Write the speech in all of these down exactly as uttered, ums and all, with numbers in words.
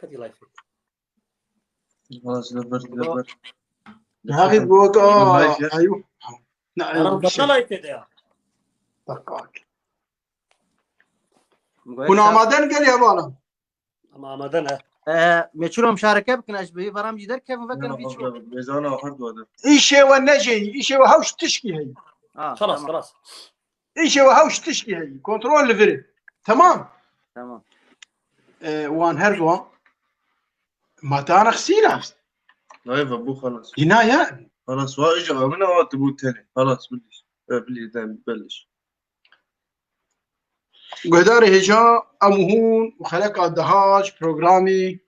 Ketî layfê. Xelas, li vir, li vir. Navê goga Navê ayû. Na, Ana ayû, bir şey. Bata layfê de ya. Dakika. Hûn amaden gel ya bana. Ama amaden he. Meçûro muşareke bikin, ez bi vê veram jî derkevim vekirim vî çi. Mêzana her du adet. Îşê we necêyî, îşê we hewş tişkî heyî. Ha, Xelas, tamam, xelas. Îşê we hewş tişkî heyî. Kontrol li virê. Tamam. Tamam. E, wan her duan. Matana xsîra. Nayê ve bû xelas. Hîna ya. Xelas, wa îja min a tu bû tenê. Xelas, biliş. E, bilî dem, beliş. Guhdarê hêja, em hûn û xeleka deha ji programê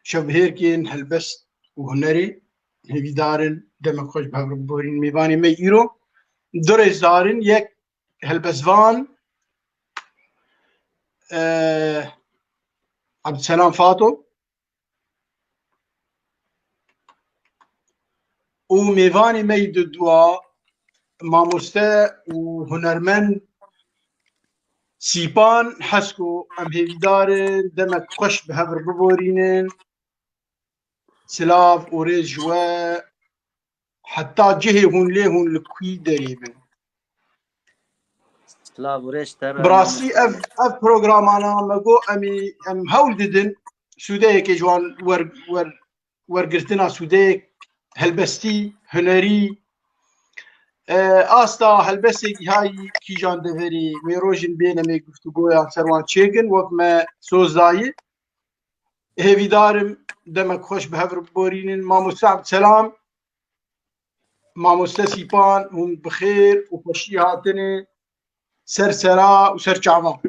Şevbihêrkên Helbest û Hunerê hêvîdarin, demek xweş bi hev re biborîn. Mêvanê me îro du rêzdarin, yek helbestvan, e, Abdselam Fato, û mêvanê me yî di dua, mamoste û hunermend Sîpan Hesko, em hêvîdar in demek xweş bi hev re biborînin. Silav û rêz ji we, heta cihê hûn lê hûn li kwî derê bin. Silav û rêz te re. Bi rastî ev, ev programana me got em ê, em hewl didin sûdeyekê ji wan wer, wer, wergirtina sûdeyek helbestî, hunerî, e, asta helbestê gihayî kîjan deverê wê rojin bên em ê guftûgoyan ser wan çêkin wek me soz dayî. Hêvîdar im demek xweş bi hev re biborînin. Mamoste Abdselam, Mamoste Sîpan, hûn bi xêr û xweşî hatine ser sera û ser çavan.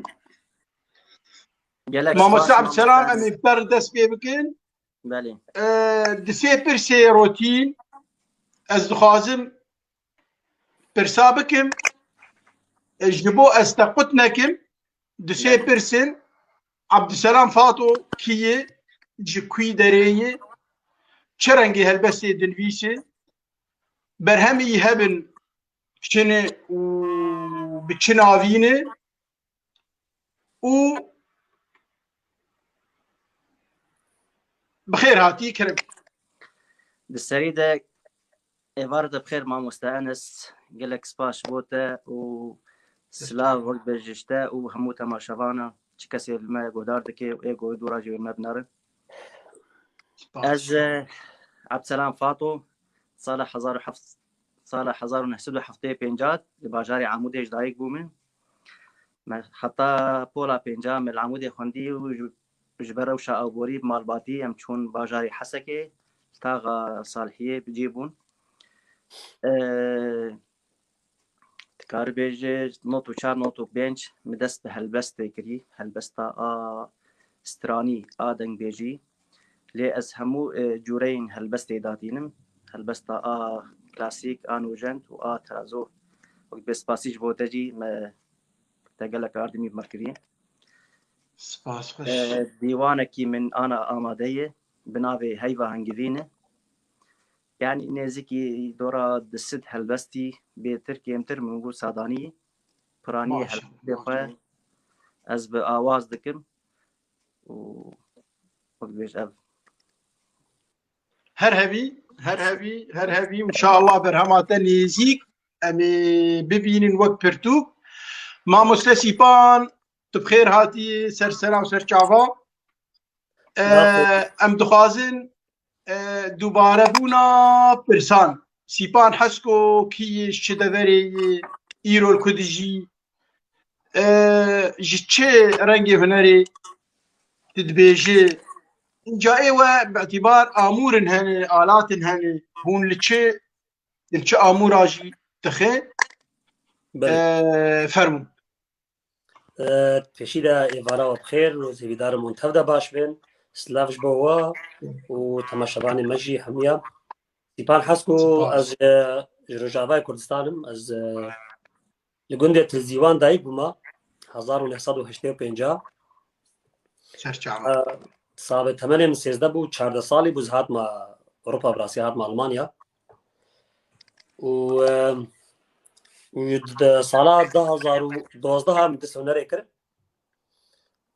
Gelek Mamoste spas, Abdselam, em mamoste. ê bi te re dest pê bikin. Belê. E, di sê pirsê rotîn ez dixwazim pirsa bikim. E, ji bo ez te qut nekim, di sê Belê. pirsin, Abdüselam Fato kî ye, ji kwî derê ye, çi rengê helbestê dinivîse, berhemê yî hebin çi ne û bi çi navî ne û bi xêr hatî kirin. Di serî de êvar te bi xêr mamoste Enes, gelek spas ji bo te û silav wek be ji te û hemû temaşevana, çi kesê li me guhdar dike û ê ku dûra jî wê me binere. Ez, e, Abdselam Fato, sala hezar û heft, sala hezar û neh sed û heftê û pênc li bajarê Amûdê ji dayik bûme. Me heta pola pênca me li Amûdê xwendî û ji, ji ber rewşa aborî bi malbatî em çûn bajarê Hesekê, li taxa Salihiyê bi cî bûn. E, Dikarî bêje, not û çar, not û pênc min dest bi helbestê kirî, helbesta a stranî, a dengbêjî. Lê ez hemû, e, cûreyên helbestê datînim. Helbesta a klasîk, a nûjend û a terazo. Wek bê spasî ji bo te jî me te gelek ardimî bi me kirî. Spas xweş. E, dîwanekî min ana amade ye, bi navê Heyva Hengivîn e. Yanî nêzîkî dora di sed helbestî bêtir kêmtir min got sadanî, piraniyê Maşallah, helbestê xwe maşallah. Ez bi awaz dikim û wek dibêj ev. Her hevî, her hevî, her hevî. Înşallah berhema te nêzîk em ê bibînin wek pirtûk. Mamoste Sîpan, tu bi xêr hatî ser sera û ser çava. E, em dixwazin, e, dubarebûna pirsan. Sîpan Hesko kî yê, ji çi deverê yê, îro li ku dijî, e, ji çi rengê hunerê tu dibêjî? Înca ê we bi îtîbar amûrin hene, alatin hene, hûn li çi, li çi amûra jî dixê? Belê. E, fermûn. E, pêşî de êvara we bi xêr û hêvîdarim hûn tev de baş bin. Silav ji bo we û temaşevanê me jî hemiya. Sîpan Hesko, Spas. Ez, e, ji Rojavayê Kurdistan im. Ez, e, li gundê Tilzîwan dayik bûma. Hezar û neh sed û heştê û pênc. Serçava. E, Sabe temenê min sêzdeh bû, çardeh salî bû, ez hatma Ewropa, bi rastî hatma Almanya. Û, e, û di sala du hazar û dozdeh min dest hunerê kir.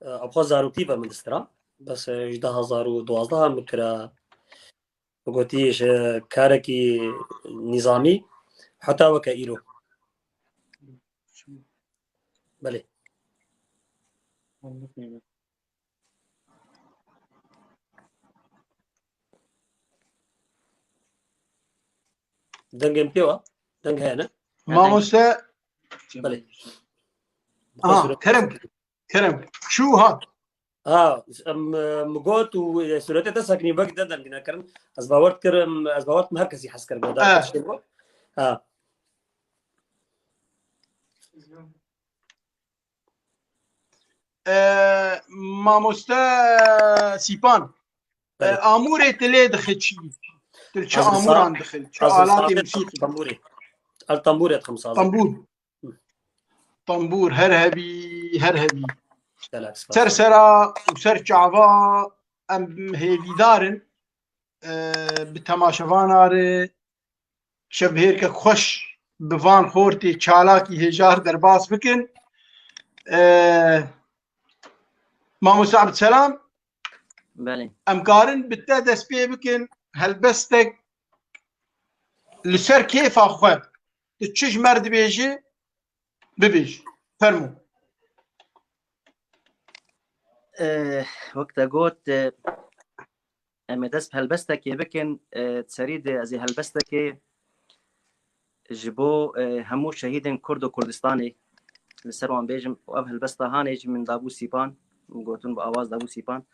Ew xwe zaroktî ve min distira. Bes, e, ji du hazar û duwazdeh min kira, gotî ji karekî nîzamî heta weke îro. Belê. Dengê min pê wa? Deng heye, ne? Mamoste. Belê. Aha, kerem. Kerem. Çû hat. Ha, em, em got û, e, sûretê te sekinî, wek de dengine kirin. Ez bawer dikirim, ez bawer dikim her kesî hez kir. Eh. Ha. E, mamoste Sîpan. E, belê. Amûrê tu lê dixî çi? Tu çi amûran dixî? Çi alatê musîqî? Tambûrê. El tambûrê dixim sazê. Tambûr. Tambûr, her hebî, her hebî. Gelek spas. Ser sera û ser çava em hêvîdar in, e, bi temaşevana re şevbihêrkek xweş bi van xortê çalakî hêjar derbas bikin. E, Mamoste Abdselam, belê, em karin bi te dest pê bikin, helbestek li ser kêfa xwe. Tu çi ji me re dibêjî, bibêj. Fermo. Eh, wek te got, eh, em ê dest bi helbestekê bikin. Eh, serî de ez ê helbestekê ji bo, eh, hemû şehîdên Kurd û Kurdistanê li ser wan bêjim û ev helbesta hanê jî min dabû Sîpan, min gotin bi awaz dabû Sîpan.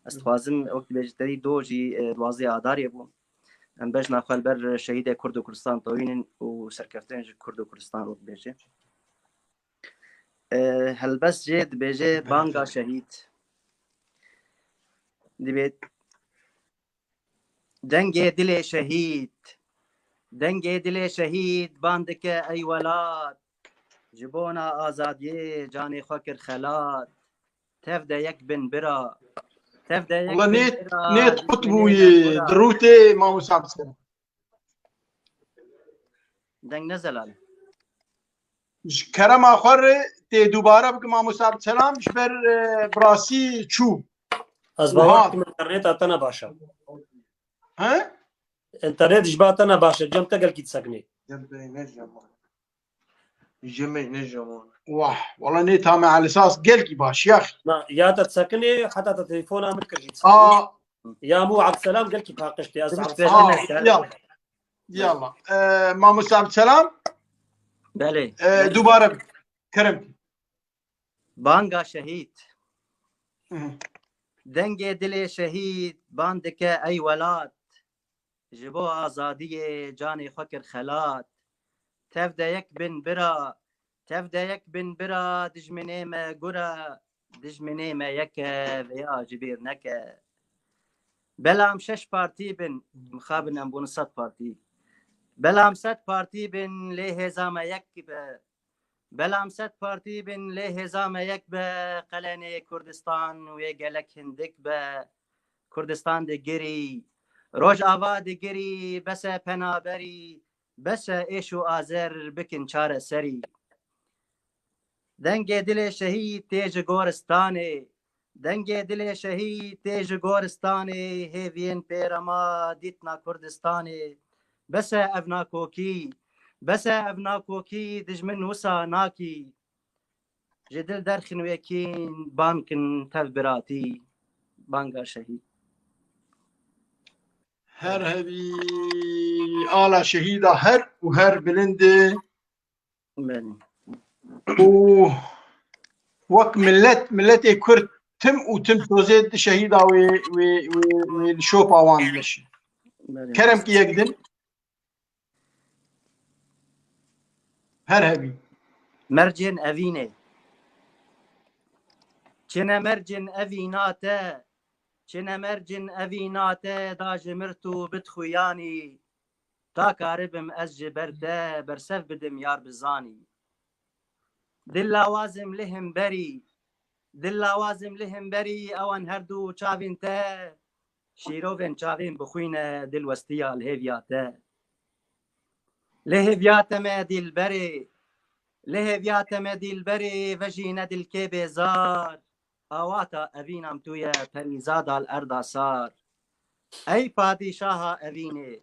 Ez dixwazim wek dibêjî terî do jî, eh, duwazdeh Adarê bû. Em bejna xwe li ber şehîdê Kurd û Kurdistan tewînin û serkeftin ji Kurd û Kurdistan wek dibêje. E, helbest jê dibêje banga şehîd. Dibê dengê dilê şehîd. Dengê dilê şehîd ban dike ey welat. Ji bona azadiyê canê xwe kir xelat. Tev de yek bin bira. Tev de yek bin bira. Wala nêt, nêt qut bûyî, di rûtê Mamoste Abdulselam. Deng ne zelal. Ji kerema xwe re tê dubare bikim Mamoste Abdulselam, ji ber, e, bi rastî çû. Ez bawer dikim interneta te ne baş e. He? Înternet ji ba te ne baş e, cem te gelkî disekinê. Cem te ne cem. Jimê ne jimon. Wah, wala nê tame Elîsas gelkî baş, yax. Na, ya te disekinê, heta te telefona min kir jî disekinê. Aa. Ya mû Abdselam gelkî paqij tê, ez Abdselam. Aa, ya. Yallah. Ee, Mamoste Abdselam. Belê. Ee, dubare kerem. Banga şehîd. Hı. Dengê dilê şehîd ban dike ey welat. Ji bo azadiyê canê xwe kir xelat. Tev de yek bin bira, tev de yek bin bira, dijminê me gura, dijminê me yek e, vêya ji bîr neke. Belam şeş partî bin, mixabin em bûn sed partî. Belam sed partî bin, lê hêza me yek be. Belam sed partî bin, lê hêza me yek be, qelenê Kurdistan wê gelek hindik be. Kurdistan digirî, Rojava digirî, bes e penaberî, bes e êş û azer bikin çareserî. Dengê dilê şehîd tê ji goristanê, dengê dilê şehîd tê ji goristanê, hêviyên pêrema dîtina Kurdistanê. Bes e ev nakokî, bes e ev nakokî, dijmin wisa nakî. Ji dil derxin wê kîn, ban kin tev biratî, banga şehîd. Her hebî ala şehîda her û her bilindê. Belê. Û wek millet, milletê Kurd tim û tim sozê di şehîda wê, wê, wê, wê li şopa wan dimeşin. Belê. Kerem ki yek din. Her hebî. Mercên evînê. Çine mercên evîna te, çine mercên evîna te da ji mir tu bit xuyanî. Ta karibim ez ji ber te bersev bidim yar bizanî. Dil lawazim li himberî, dil lawazim li himberî ewan her du çavên te. Şîrovên çavên bixwîne dil westiya li hêviya te. Li hêviya te me dîlberê, li hêviya te me dîlberê, vejîne dilkê bêzar. Awata evînam tu ye, perîzada li erda sar. Ey padîşaha evînê,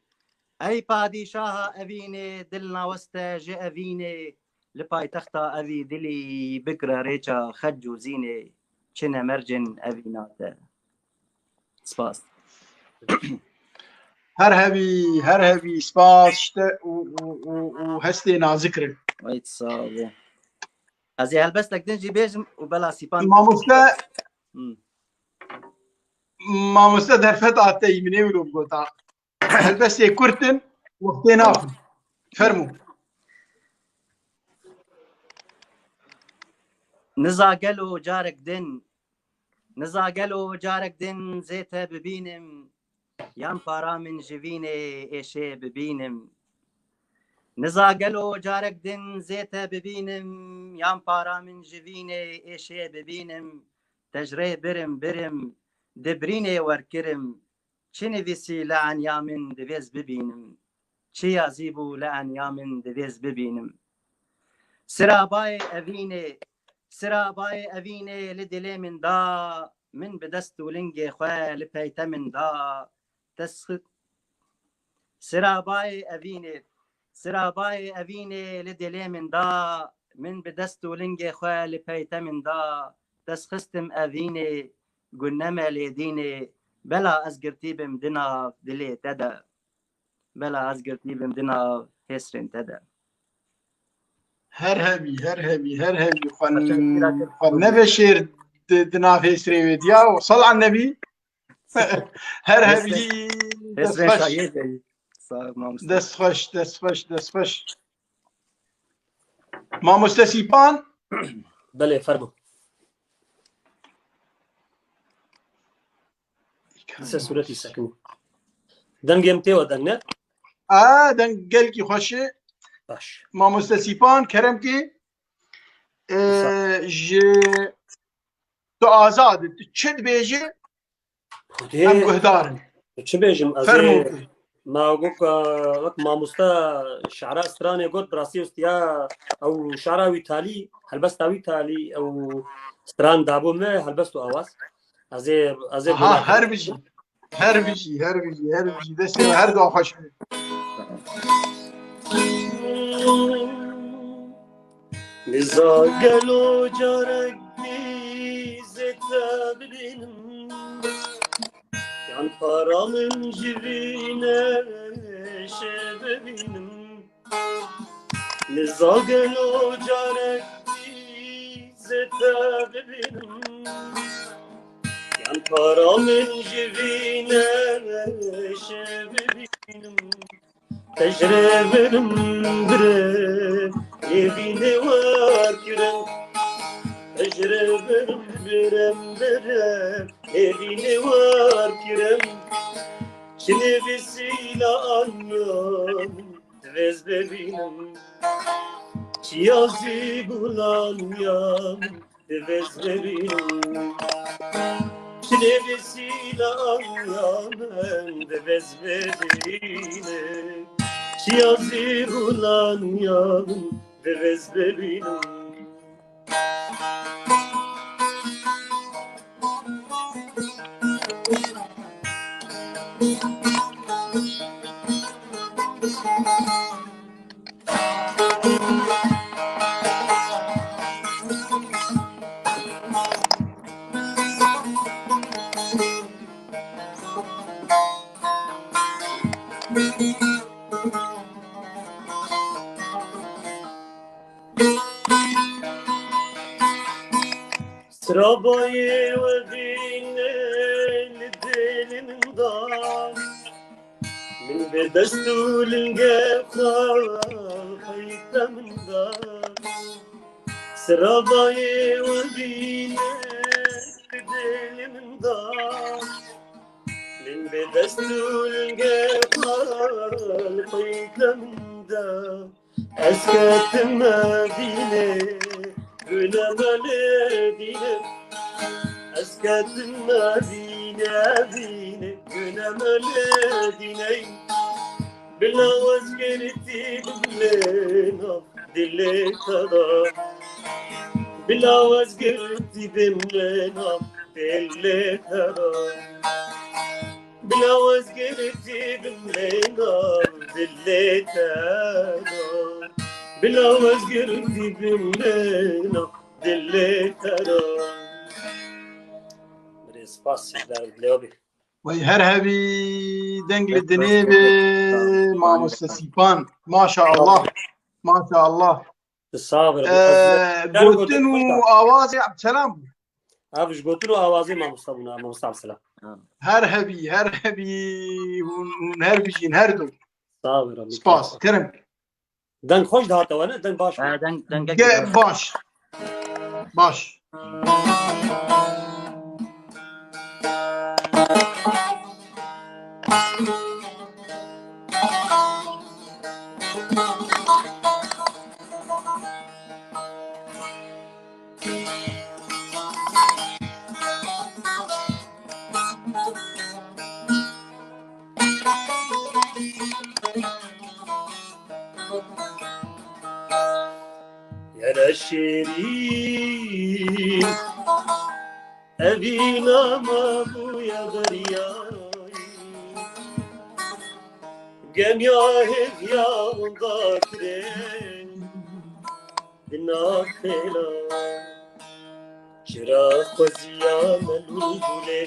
ey padîşaha evînê, dil naweste ji evînê, li paytexta evî dilî bikire rêça xec û zînê, çi ne mercin evîna te. Spas. Her hevî, her hevî spas ji te û, û, û, û hestê nazik re. Wayt sağ ol. Ez ê helbestek din jî bêjim û bela Sîpan. Mamoste, Hmm. Mamoste derfet ateyî min ê wilo bigota. Helbestê kurt in, wextê naxin. Fermû. Niza gelo carek din, niza gelo carek din zê te bibînim, yan para min ji vînê êşê bibînim. Niza gelo carek din zê te bibînim, yan para min ji vînê êşê bibînim, te ji rê birim, birim, di birînê werkirim, çi nivîsî li enya min divêz bibînim, çi yazî bû li enya min divêz bibînim. Sira bayê evînê, sira bayê evînê li dilê min da, min bi dest û lingê xwe li peyte min da, tesxi-, sira bayê evînê, sira bayê evînê li dilê min da, min bi dest û lingê xwe li peyte min da, dest xistim evînê, guneme lê dînê, bela ez girtî bim di nav dilê te de. Bela ez girtî bim di nav hêsrên te de. Her hevî, her hevî, her hevî xwe, xwe neve şêr di, di nav hêsrê wê diya û sal an nebî. Her hevî dest xweş. Dest xweş, dest xweş, dest xweş. Mamoste Sîpan. Belê, fermo. Ser sûretî sekinî. Dengê min tê we deng ne? A, deng gelkî xweş e. Baş. Mamoste Sîpan, kerem kî, e, ji tu azad, tu çi dibêjî? Xwedê. Em guhdar in. Tu çi bêjim? Ez ê, ma got, wek mamoste şara stranê got, bi rastî ustiya ew şara wî talî, helbesta wî talî, ew stran dabo me, helbest û awaz. Ez ê, ez ê Aha, her bijî. Her bijî, her bijî, her bijî. Destê her du xweş be. Niza gelo carek dî zê te bibînim, yan para min ji vî neşe bibînim. Niza gelo carek dî zê te bibînim, yan para min ji vî neşe bibînim. Te ji rê birim, birim, êvînê wer kirim. Te ji rê birim, birim, birim, êvînê wer kirim. Çi nivîsî la anya min divêz bibînim. Çi yazî bû la anya min divêz bibînim. Çi nivîsî la anya min divêz bibînim. Çi yazî bû la anya min divêz bibînim. Sirabayê we bîne li dilê min da. Min bi dest û lingê xwe peyte min da. Sirabayê we bîne li dilê min da. Min bi dest û lingê xwe peyte min da. Ez ketime vînê, guneme lê dîne. Ez ketime vîne, vîne, guneme lê dîne. Bila ez girtî bim lê nav dilê te de. Bila wezgirtî bimlena dilê te ra. Bila wezgirtî bimlena dilê te ra. Bila wezgirtî bimlena dilê te ra. Birêz, spas, sizler dilê wî. Wey her hebî, deng li dinê be, mamoste Sîpan. Maşallah. Maşallah. Sağ ol. Ee, gotin û awazê Abdselam. Abi, ji gotin û awazê mamosta bûna, mamosta Abdselam. Her hebî, her hebî, hûn, hûn her bijîn, her du. Sağ ol. Spas, kerem. Deng xweş dihate we, ne? Deng baş bû. He, deng, dengek Ge-, baş. Baş. Yara şêrîn, evîna me bûye deryayî. Gemiya hêviya winda kirê di nav xêla. Çira xweziya me lûbûlê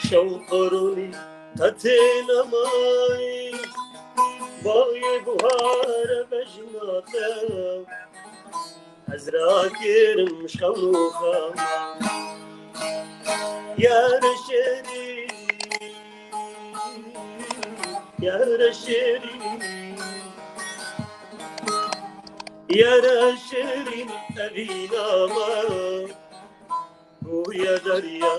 şew qoronî qetê nemayî. Bayê buhare bejna te ez rakirim ji xewn û xema. Yare şêrîn, yare şêrîn, yare şêrîn, evîna me bûye derya.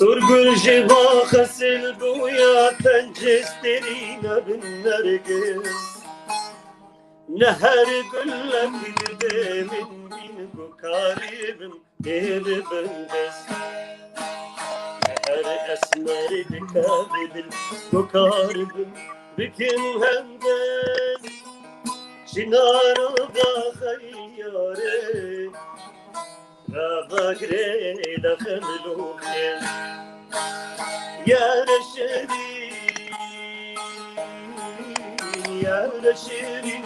Sorgul ji va xesil bûya tencê stêrî nebin nergiz. Ne her gulek dibê min bîn ku karî bim. Ê bi bindest. Her esmer dikeve dil, ku kar bim, bikim hemdest. Çinaro da xeyare, rava girê da xemlûxê. Yare şerî, yare şerî.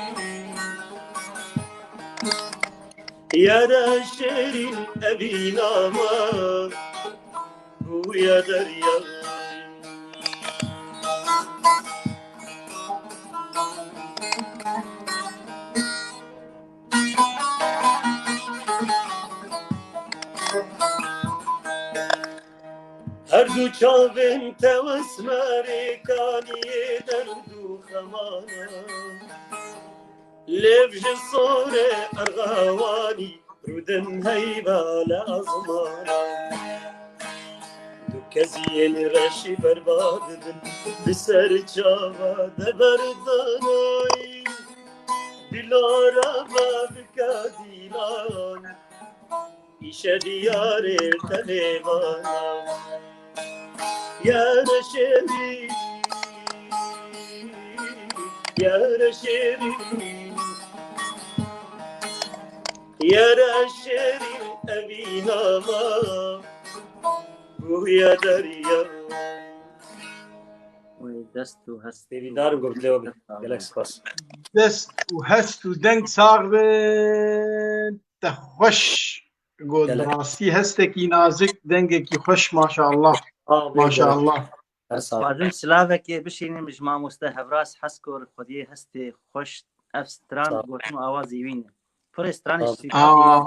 Yara şêrîn evîna me bûye derya. Her du çavên te wesmerê kaniyê derd û xemana. Lêv ji sorê erxewanî rûdin heyva li ezmana. Du keziyên reşî berbat bin, bi ser çava de berdanayî. Dilara me bike dîlan. Îşe diyarê te lêvana. Yare şêrî, yare şêrî, yare şêrî, evîna me bûye derya. Wê dest û hest. Hêvîdar im ku bi dilê we bû. Gelek spas. Dest û hest û deng sax bin. Te xweş got. Gelek. Rastî hestekî nazik, dengekî xweş, maşallah. Amin. Maşallah. Her sağ ol. Dixwazim silavekê bişînim ji mamoste Hevraz Hesko, Xwediyê hestê xweş, ev stran gotin û awazî wî ne. Pirê stranê ji Aa.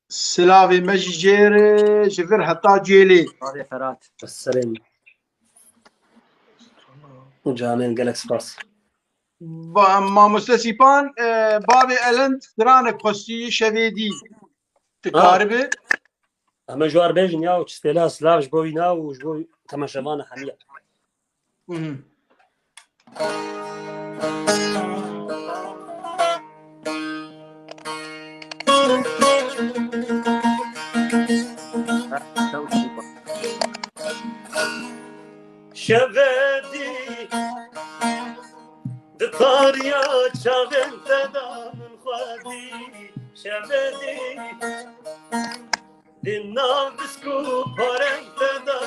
Silavê me jî jê re ji vir heta Cêlê. Bavê Ferat. Serên. Û canên gelek spas. Ba-, Mamoste Sîpan, e, bavê Elend stranek xwestî şevê dî. Tu Ha. karibe? Em ê ji war bêjin ya û çi stêla silav ji bo wîna û ji bo temaşevana hemiya. Mhm. Şevê dî di tariya çavên te de min xwe dî. Şevê dî di nav bisk û parên te de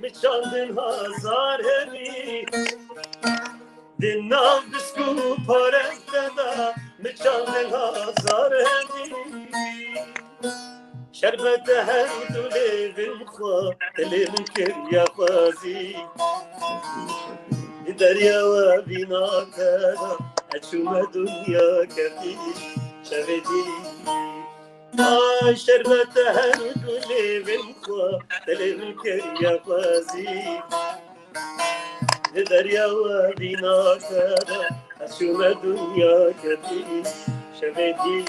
min çandin hazar hebî. Di nav bisk û parên te de min çandin hazar hebî. Şerbete her du lêvên xwe, dilê min kiriye xwezî. Di derya we vîna te de, ez çûme dinya ketî, şevê dî. Ay şerbete her du lêvên xwe, dilê min kiriye xwezî. Di derya we vîna te de, ez çûme dinya ketî, şevê dî.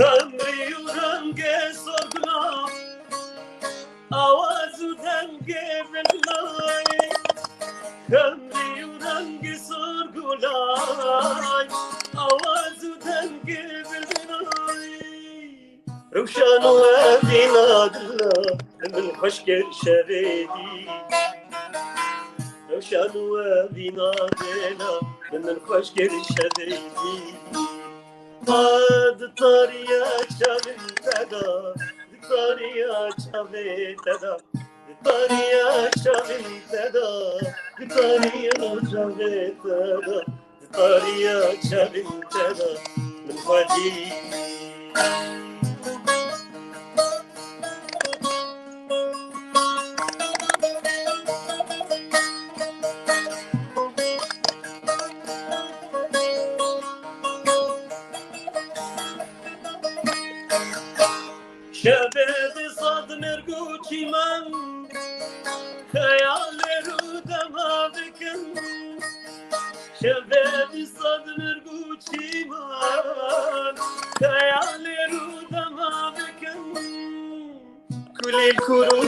Xemrî û rengê sorgula, awaz û dengê vilnayê. Xemrî û rengê sorgulay, awaz û dengê vilnayê. Rewşan û evîna dila, min xweş kir şevê dî. Rewşan û evîna dila, min xweş kir şevê dî. Di tariya çavên te de, di tariya çavê te de, di tariya çavên te de, di tariya çavê te de, di tariya çavên te de min xwe dî. Şevê di sed mirg û çîman xeyalê rû dema dikin. Şevê di sed mirg û çîman xeyalê rû dema dikin. Kulîl kurû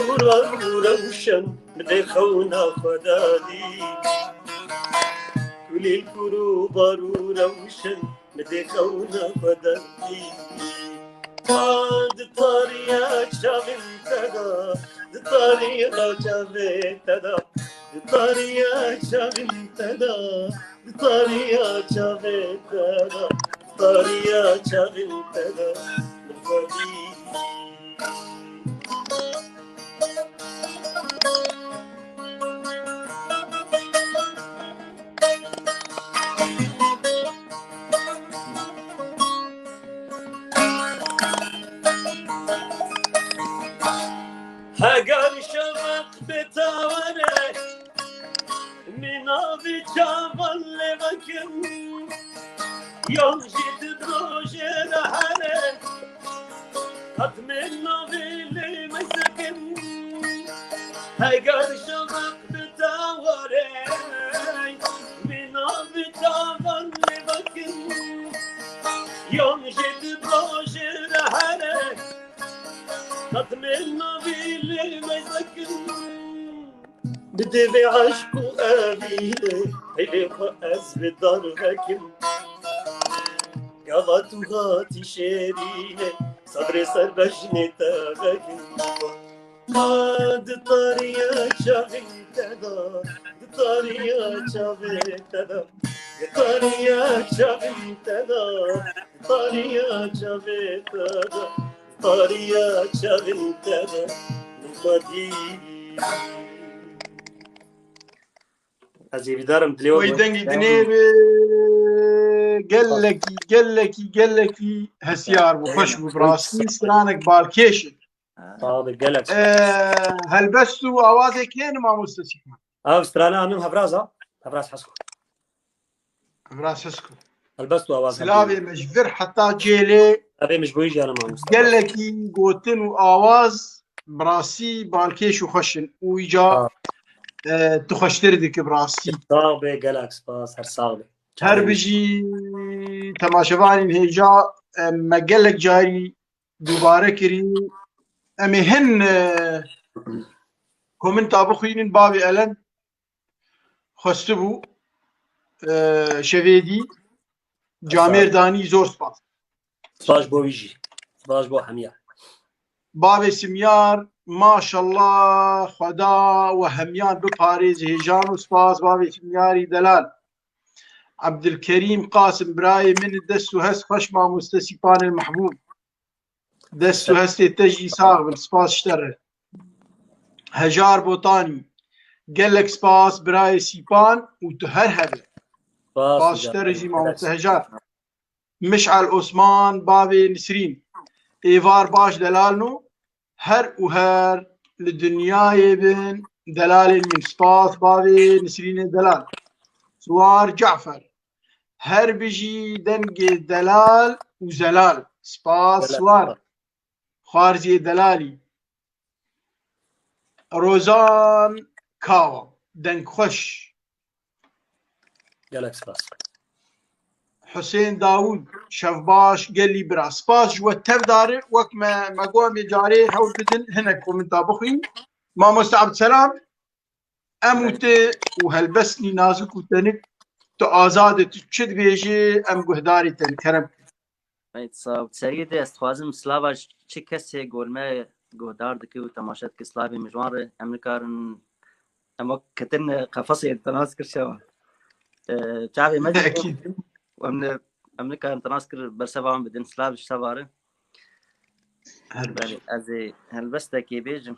rewşen, min dê xewna xwe dadî. Kulîl kurû barû rewşen, min dê xewna xwe dadî. Di tariya çavên te de, di tariya çavê te de, di tariya çavên te de, di tariya çavê te de, di tariya çavên te de, min xwe dî. Heger şeveq bi te were, min navê çavan lê vekim. Yan jî di rojê re here, qet min navê lê mezekim. Heger şeveq bi te were, min navê çavan lê vekim. Yan jî di rojê re here, qet min navê lê mezekim. Bi devê eşq û evînê, hêlê xwe ez bi dar vekim. Gava tu hatî şêrînê, sebrê ser bejnê te vekim. Ma di tariya çavên te de, di tariya çavê te de, di tariya çavên te de, di tariya çavê te de. Tariya çavên te de min xwe dî. Ez hêvîdar im dilê we Wey dengî dinê be. Gelekî, gelekî, gelekî hesiyar bû, xweş bû, bi rastî stranek balkêş e. Sağ ol, gelek. Ee, helbest û awazê kê ne mamoste Sîkman? Ev strana min hevraz a. Hevraz Hesko. Hevraz Hesko. Helbest û awaz Silavê me ji vir heta cêlê. Silavê me ji bo wî jî hene mamoste. Gelekî gotin û awaz bi rastî balkêş û xweş in. Û îca, e, tu xweştir dike bi rastî. Sağ be, gelek spas, her sağ be. Her bijî temaşevanên hêja, e, me gelek carî dubare kirî. Em ê hin, e, Komenta bixwînin, bavê Elen xwestibû, e, şevêdî camêr danî, zor spas. Spas bo wî jî. Spas bo hemiya. Bavê Simyar, maşallah, Xweda we hemiyan biparêz hêjan û spas bavê Simyarî delal. Abdülkerim Qasim, birayê min, dest û hest xweş mamoste Sîpanê mehbûb. Dest û hestê te jî sax bin, spas ji te re. Hejar Botanî, gelek spas birayê Sîpan û tu her hebe. Spas ji te re jî mamoste Hejar. Mişal Osman, bavê Nisrîn. Êvar baş delalno, her û her li dinyayê bin delalên min. Spas bavê Nisrînê delal. Siwar Cafer. Her bijî dengê delal û zelal. Spas Siwar. Xwarziyê delalî. Rozan Kawa, deng xweş. Gelek spas. Husên Dawûd, şevbaş gelî bira. Spas ji we tev dare, wek me, me got em ê carê hewl bidin, hinek komenta bixwîn. Mamoste Abdselam, em û tu û helbestnî nazik û tenik, tu azad e, tu çi dibêjî, em guhdarî te ne, kerem kir. Ey, sağ ol. Seriyê de ez dixwazim slava ji çi kesê gor me guhdar dike û temaşe dike, slavê min ji wan re, em nikarin, em wek ketin qefesê te nas kir şewa. Ee, çavê me de Ekîd. Em ne, em nikarin te nas kir berseva wan bidin, slav ji te va re. Her Belê, ez ê helbestekê bêjim.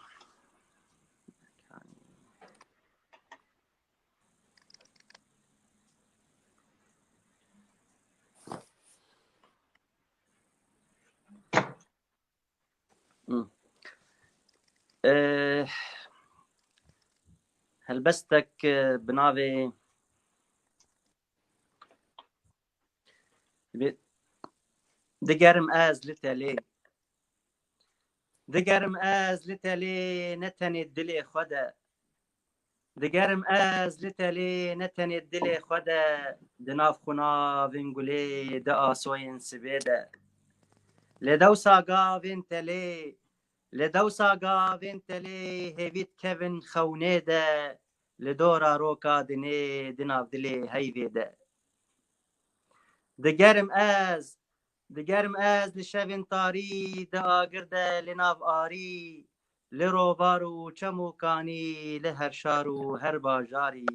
Hı. Ee, helbestek, e, bi navê Bi-, digerim ez li telê. Digerim ez li telê, ne tenê dilê xwe de. Digerim ez li telê, ne tenê dilê xwe de. Di nav xunavên gulê, di asoyên sibê de. Lê dewsa gavên telê, lê dewsa gavên telê hêvî dikevin xewnê de. Li dora roka dinê, di nav dilê heyvê de. Digerim ez, digerim ez li şevên tarî, di agir de, li nav arî, li rovar û çem û kanî, li her şar û her bajarî,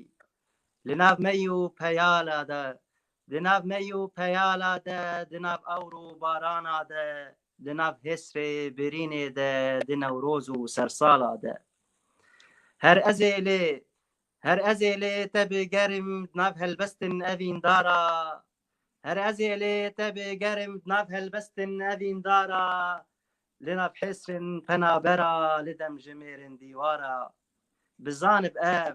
li nav mey û peyala de, di nav mey û peyala de, di nav ewr û barana de, di nav hêsrê birînê de, di newroz û sersala de. Her ez ê lê, her ez ê lê te bigerim di nav helbestin evîndara. Her ez ê lê te bigerim di nav helbestin evîndara. Li nav hêsrin penabera, li dem ji mêrin dîwara. Bizanib ev,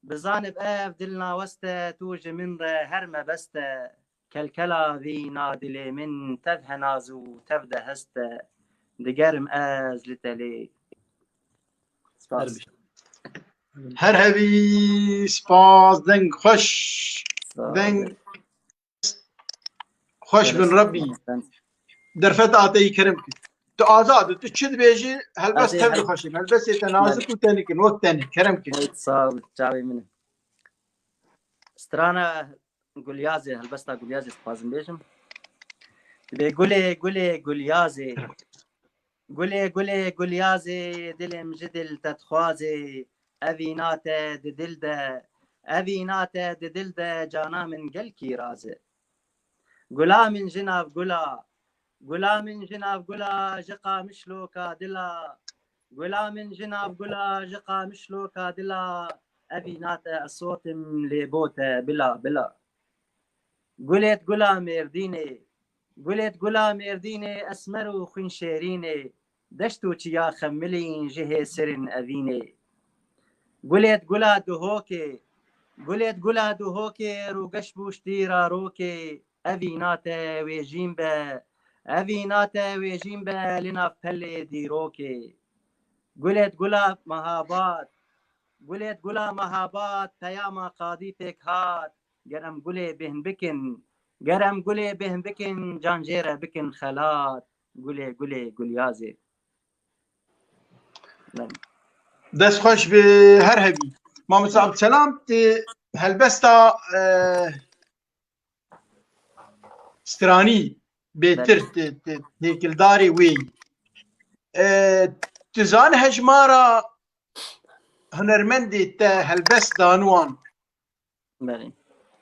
bizanib ev dil naweste, tu ji min re her mebeste. Kelkela vîna dilê min tev henaz û tev de heste. Digerim ez li telê. Spas. Her hebî, spas, deng xweş. Deng xweş bin Rebbî. Derfet ateyî kerem kir. Tu azad, tu çi dibêjî, helbest tev dixweşin. Helbestê te nazik û tenik in, wek tenê, kerem kir. Sağ ol, çavê min. Strana Gulyazê, helbesta Gulyazê dixwazim bêjim. Dibê gulê, gulê, Gulyazê. Gulê, gulê, Gulyazê, dilê min ji dil te dixwazê. Evîna te di dil de, evîna te di dil de, cana min gelkî raz e. Gula min ji nav gula, gula min ji nav gula, ji Qamişloka dila. Gula min ji nav gula, ji Qamişloka dila, evîna te ez sotim lê bo te bila bila. Gulêt gula Mêrdînê, gulêt gula Mêrdînê, esmer û xwîn şêrînê, deşt û çiya xemilîn ji hêsirin evînê. Gulêt gula Duhokê, gulêt gula Duhokê, rûgeş bû ji tîra rokê, evîna te wêjîn be, evîna te wêjîn be, li nav pelê dîrokê. Gulêt gula Mehabad, gulêt gula Mehabad, peyama qadî pêk hat, ger em gulê bêhn bikin, ger em gulê bêhn bikin, can jê re bikin xelat, gulê, gulê, Gulyazê. Dest xweş bi her hebî. Mamoste Abdselam, ti helbesta, e, stranî bêtir, ti, ti têkildarê wê yî. E, tu zanî hejmara hunermendê te helbest daniwan? Belê.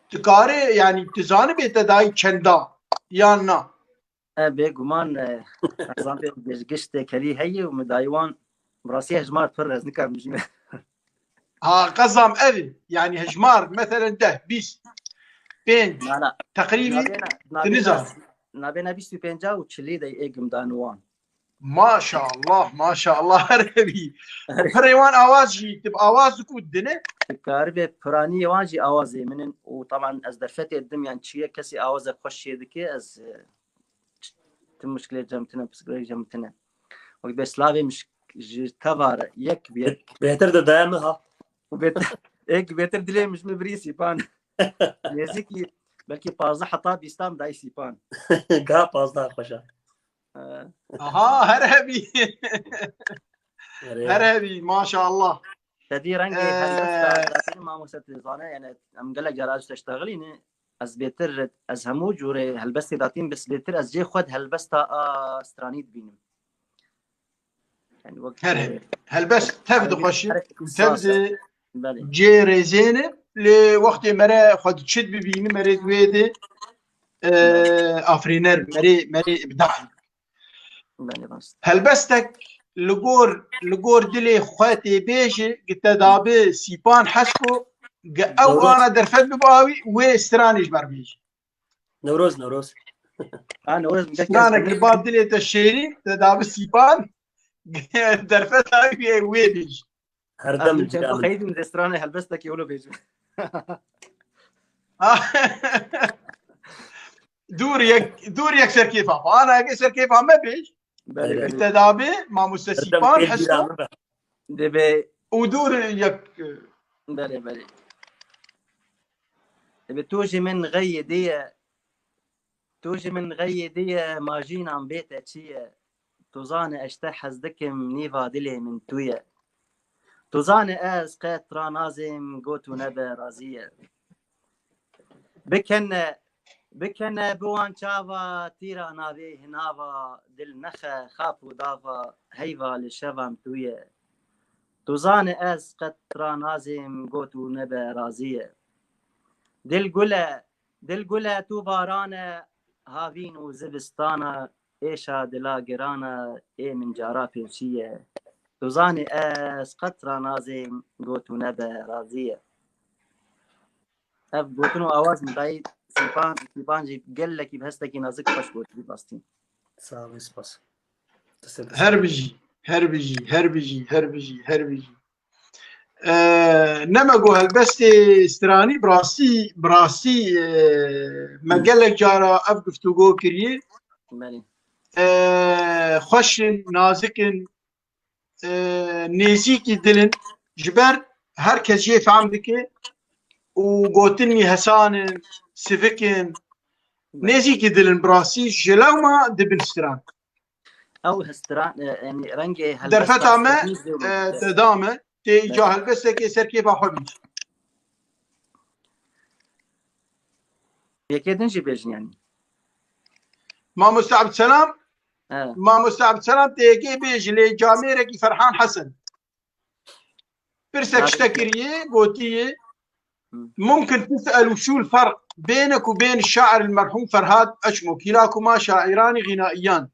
Tu karê, yanî tu zanî bê te dayî çenda yan na? E, bêguman, e, qezan pê giştê kelî heye û min dayî wan bi rastî hejmar pir ez nikarim bijîme. Ha, qezam ev e. Yanî hejmar, meselen deh, bîst, pênc, Na, na. teqrîbî, Nabêne, tu nizan. Nabêne bîst û pênca û çilî de ê gimdan wan. Maşallah, maşallah, her hebî. Pirê wan awaz jî, tu bi awaz ku dine. Karibê piraniyê wan jî awazê min in û taban ez derfetê didim, yan çi ye kesî awazek xweş çê dike, ez, e, tim muşkilê cem tine, psikolojî cem tine. Wek bê slavê min ji te vare, yek bi yek. Bêhtir de daya min ha. Û bêtir, êk bêtir dilê min ji min birî Sîpan. Nêzîkî belkî pazdeh heta bîstan dayî Sîpan. Ga pazdeh xweş e. E, Aha, her hebî. Erê. Her hebî, maşallah. Te dî rengê Ee, helbesta zatî mamoste tu zane, yani em gelek cara ji te ştexilîne, ez bêtir, ez hemû cûrê helbestê datîn, bes bêtir ez cê xwe di helbesta a stranî dibînim. Yani wek Her hebî. Helbest tev dixweşî, her tev ihsas e. di Belê. cê rêzêne, lê wextê mere xwe diçit bibîni, merê wê de, e, afrîner, merê, merê ibdahî. Belê rast. Helbestek li gor, li gor dilê xwe tê bêje, gi te dabi Sîpan Hesko, gi ew Doğru. ana derfet biba wî, wê stranê ji ber bêje. Newroz, Newroz. Ha, Newroz, min Stranek li ba dilê te şêrî, te dabi Sîpan, derfet awî wê bêje. Her dem cî min. Xeydim de stranê helbestekî wilo bêjim. Dûr yek, dûr yek serkêfa xwe. Ana yekê serkêfa me bêj. Belê, belê. Te dabi, mamoste Her dem Sîpan pêş Hesko. bîra min be. Dibê, Û dûr yek. belê, belê. Dibê tu ji min xeyê dê ye. Tu ji min xeyê dê ye, ma jînan bê te çi ye? Tu zane ez te hez dikim, nîva dilê min tu ye. Tu zane ez qet ranazêm, got û nebe razî ye. Bikene, bikene bi wan çava, tîra navê hinava, dil nexe xap û dava, heyva li şevan tu ye. Tu zane ez qet ranazêm, got û nebe razî ye. Dil gul e, dil gul e, tu baran e, havîn û zivistana, êşa dila girana, ê min cara pêşî ye. Tu zanî ez qet ranazêm, got û nebe razî ye. Ev gotin û awaz min dayî Sîpan, Sîpan jî gelekî bi hestekî nazik xweş gotî rastî. Sağ ol, spas. Her bijî, her bijî, her bijî, her bijî, her bijî. Ee, nema go helbestê stranî bi rastî, bi rastî, ee, me gelek cara ev guftûgo kiriye. Belê. Ee, xweş in, nazik in, ee, nêzîkî dil in. Ji ber her kes jê fehm dike û gotin wî hesan in, sivik in, nêzîkî dil in bi rastî. Ji lewma dibin stran. Ew hestran, e, yani rengê helbesta Derfeta me, stranî zêw e, dibin. Te da me, tê îca helbestekê ser kêfa xwe bî. Yekê din jî bêjin yani. Mamoste Abdselam, Evet. Mamoste Abdselam tê yekê bêjî lê camêrekî Ferhan Hesen. Pirsek Nabe- ji te kiriye, gotiye, Hı. ممكن تسأل شو الفرق بينك وبين الشاعر المرحوم فرهاد أجمو، كلاكما شاعران غنائيان،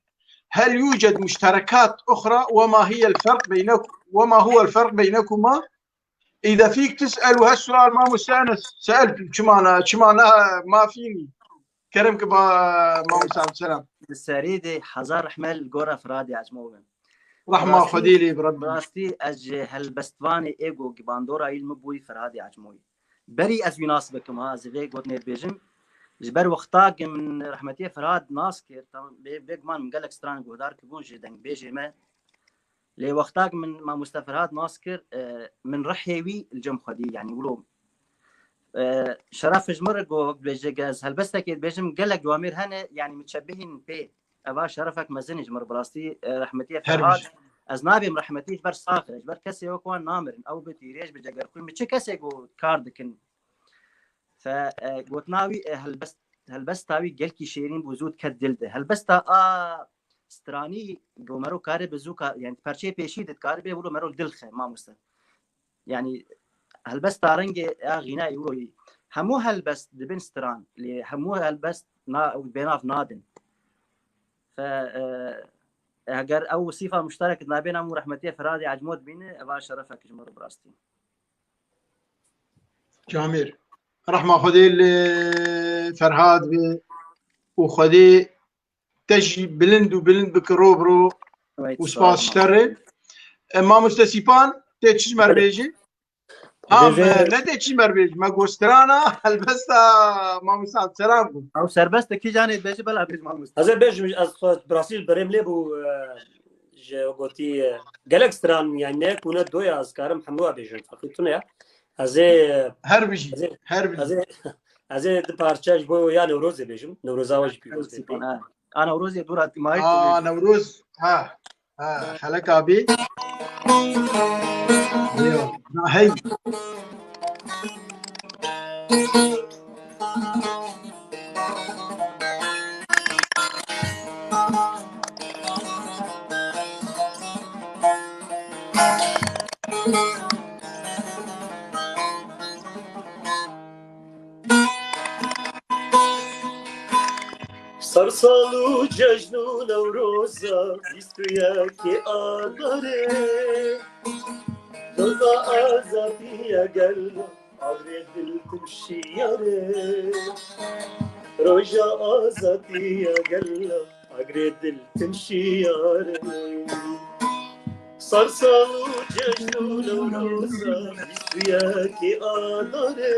هل يوجد مشتركات أخرى؟ وما هي الفرق بينك-، وما هو الفرق بينكما؟ إذا فيك تسأل هالسؤال، ما مستأنس سألت، شمانا، شمانا ما فيني. Kerem ki ba, Mamoste Abdselam. Di serî de hezar rehme li gora Firadê Ecmo bin. Rehma Xwedê lê bi Rebbî. Rastî ez ji helbestvanê ê go gi bandora îl min bûyî Firadê Ecmoyî. Berî ez wî nas bikim ha, ez vê gotinê dibêjim. Ji ber wexta ki min rehmetiyê Firhad nas kir, tamam, bê, bêguman min gelek stran guhdar kibûn ji dengbêjê me. Lê wexta ki min Mamoste Firhad nas kir, e, min rihê wî li cem xwe dî, yani wilo, e, şeref ji min re go dibêje, ez helbestekê dibêjim, gelek camêr hene, yani min çebihîn pê. Eva şerefek mezin e ji min re bi rastî, e, rehmetiyê Her Ferhad. bijî. Ez nabêm rehmetî ji ber sax e, ji ber kesê wek wan namirin. Ew bi tîrêj, bi cegerxwîn, bi çi kesê ku kar dikin. Fe, e, gotina wî, e, helbest, helbesta wî gelkî şêrîn bû, zû diket dil de. Helbesta a stranî ku mero kare bi zû ka, yani perçeyê pêşî de dikare bê wilo mero dil xe, mamoste. Yani helbesta rengê ya xîna îro yî. Hemû helbest dibin stran, lê hemû helbest na, bênav nadin. Fe, e, eger ew sîfa muşterek nabêna hemû rehmetiyê Ferhadê Ecmod bîne, eva şerefek ji me re bi rastî. Camêr. Rehma Xwedê li Ferhad be û Xwedê te jî bilind û bilind bike ro bi ro û spas ji te re. E, mamoste Sîpan, tê çi ji me re bêjî? Ha, me ne tê çi ji me re bêjî? Me got strana, helbesta mamoste Abdulselam bû. Ew serbest e, kî canê dibêje bela bêj mamoste. Ez ê bêjim, ez xwe bi rastî berêm lê bû, e, ji gotî, e, gelek stran, yani ne ku ne do ya, ez karim hemû bêjim, feqî tune ya. Ez ê Her bijî, ez ê her bijî. ez ê ez ê di parçe ji bo ya Newrozê bêjim. Newroza we jî pîroz be. Ha. A Newrozê dûra mayî Aa, Newroz, ha, ha, xelek abi. Yo, na hey. Sersal û cejn û Newroza bîst û yekê Adarê. Roja azadiya gelo, agirê dil tim şiyar e. Roja azadiya gelo, agirê dil tim şiyar e. Sersal û cejn û Newroza bîst û yekê Adarê.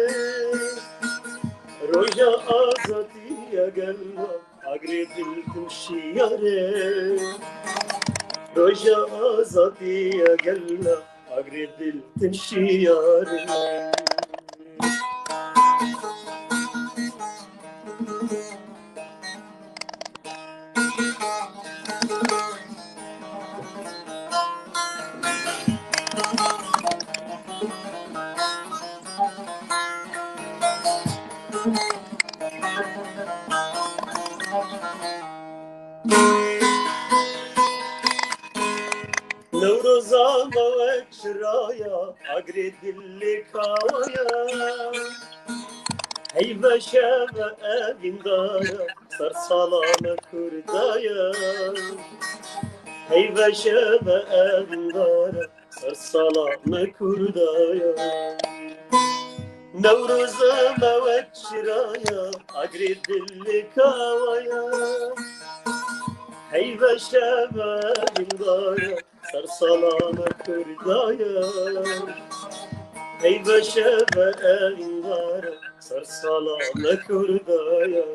Roja azadiya gelo, agirê dil tim şiyar e. Roja azadiya gelo, agirê dil tim şiyar e. Newroza me wek çiraya, agirê dil lê kawaya. Heyve şeve evîndara, sersala me Kurdaya. Heyve şeve evîndara, sersala me Kurdaya. Newroza me wek çiraya, agirê dil lê kawaya. Heyve şeve evîndara, sersala me Kurdaya. Heyve şeve evîndara, sersala me Kurdaya.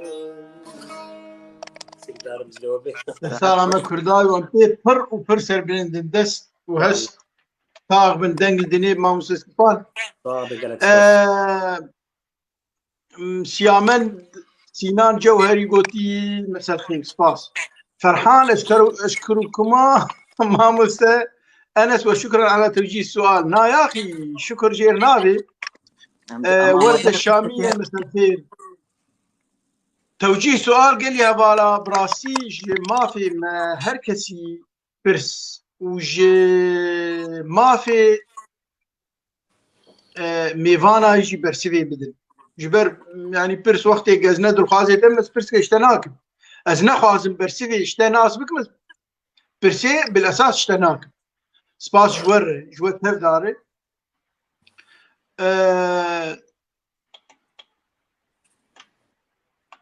Sîndarım ji we bê. Sersala me Kurdaya, wan pê pir û pir serbilind in, dest û hest sax bin, deng li dinê mamoste Sîpan. Sağ ol, gelek spas. Ee, m, Siyamen Sînan Cewherî gotî, me ser xêr, spas. Ferhan, eşkeru, eşkeru kuma, mamoste Enes, ve şükran ala tewcîh sual. Na yaxî, şükür jêr navê. Em Ee, ama Werde Şamî ye, me ser xêr. Tewcîh sual gelî hevala, bi rastî ji mafê me her kesî pirs û ji mafê, e, mêvana jî bersivê bidin. Ji ber, yanî pirs wextê gezne dilxwazê te, ez pirsê ji te nakim. Ez nexwazim bersivê ji te nas bikim, ez pirsê bil esas ji te nakim. Spas ji we re, ji we tevdar e. E,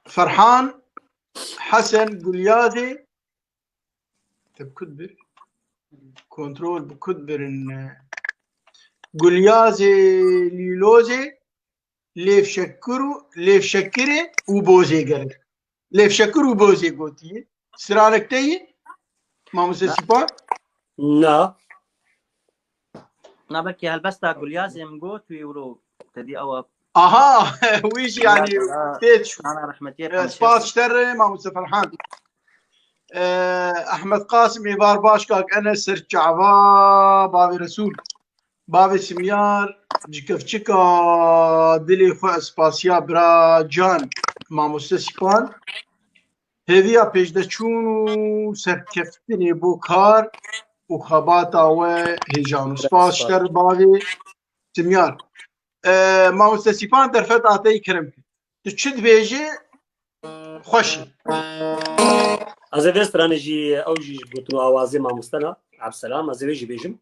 Ferhan Hesen Gulyazê, te bi kut bir? Kontrol bi kut birin. Gulyazê, Lîlozê, Lêvşekir û, Lêvşekirê û Bozê gerek. Lêvşekir û Bozê gotiye. Stranek te yî? Mamoste Sîpan? Na. Na, belkî helbesta Gulyazê min got, wî wilo te dî ew a. Aha, wî jî, yanî, Gulyazê, tê çû. Ana rehmetiyê, e, spas ji te re, mamoste Ferhan. Ehmed Qasim, êvar baş kak Enes, ser çava, bavê Resûl, bavê Simyar, cikevçika dilê xwe, ez spasiya bira can, mamoste Sîpan. Hêviya pêşdeçûn û serkeftinê bo kar û xebata we hêjan û spas ji te re bavê Simyar. E, mamoste Sîpan, derfeta te yî kerem kir. Tu çi dibêjî? Xweş e. Ez ê vê stranê jî, ew jî ji gotin û awazê mamoste ne, Ebselam, ez ê wê jî bêjim.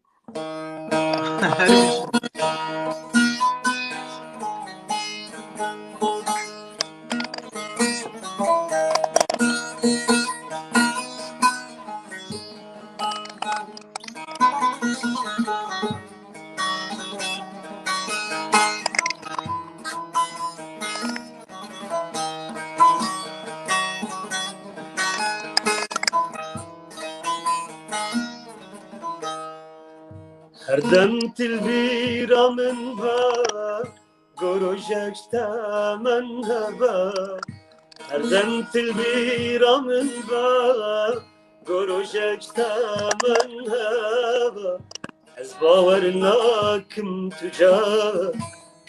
Her dem til bîra min ve, gorojek temen hebe. Her dem til bîra min ve, gorojek temen hebe. Ez bawer nakim tu ca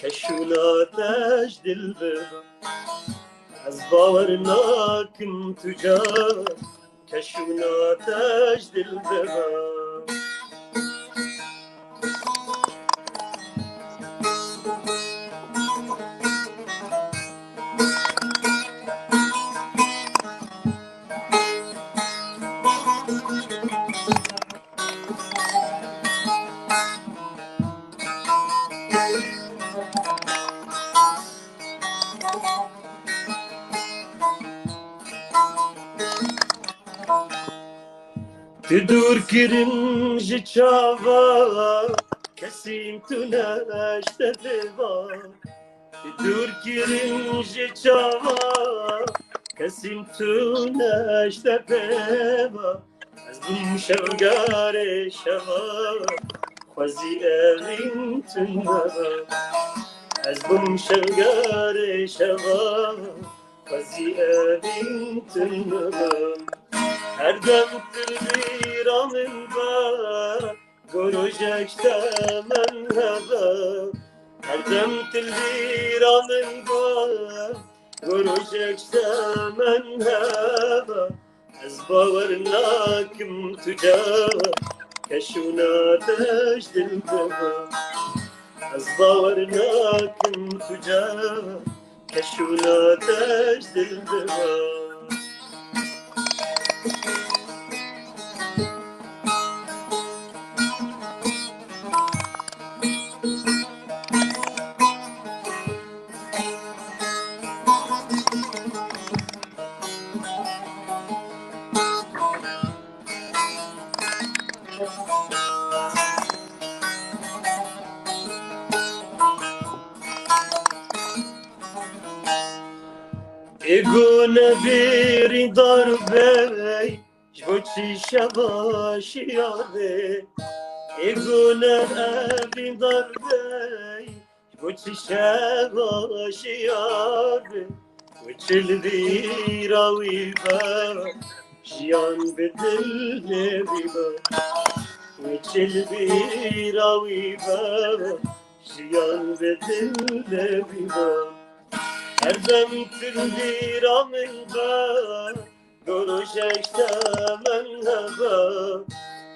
keşûna te ji dil bibe. Ez bawer nakim tu ca keşûna te ji dil bibe. Tu dûr kirin ji çava, kesîm tu ne ji te pê va. Tu dûr kirin ji çava, kesîm tu ne ji te pê va. Ez bûm şevgarê şeva, xwezî evîn tu neba. Ez bûm şevgarê şeva, xwezî evîn tu neba. Her dem tu li bîra min be, gorojek temen hebe. Her dem tu li bîra min be, gorojek temen hebe. Ez bawer nakim tu ca keşûna te ji dil bibe. Ez bawer nakim tu ca keşûna te ji dil bibe. Ê ku nebêrî dar bey, ji bo çi şeva şiyar be? Ê ku ne evîn dar bey, ji bo çi şeva şiyar be? Wê çi li bîra wî be, jiyan bi dilê wî be. Wê çi li bîra wî be, jiyan bi dilê wî be. Her dem tu li bîra min be, gorojek temen hebe.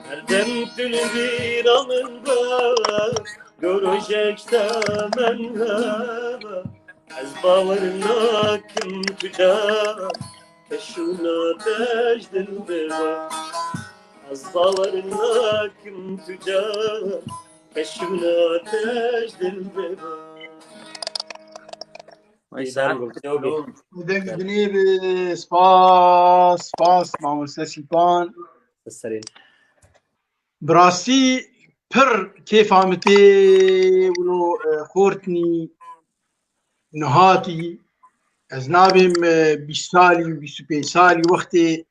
Her dem tu li bîra min be, gorojek temen hebe. Ez bawer nakim tu ca keşûna te ji dil bibe. Ez bawer nakim tu ca keşûna te ji dil bibe. Ay, sağ ol. Deng dinê bi spas, spas, mamoste Sîpan. Serê. Bi rastî pir kêfa min tê wilo, e, xortnî nihatî. Ez nabêm, e, bîst salî û bîst û pênc salî wextê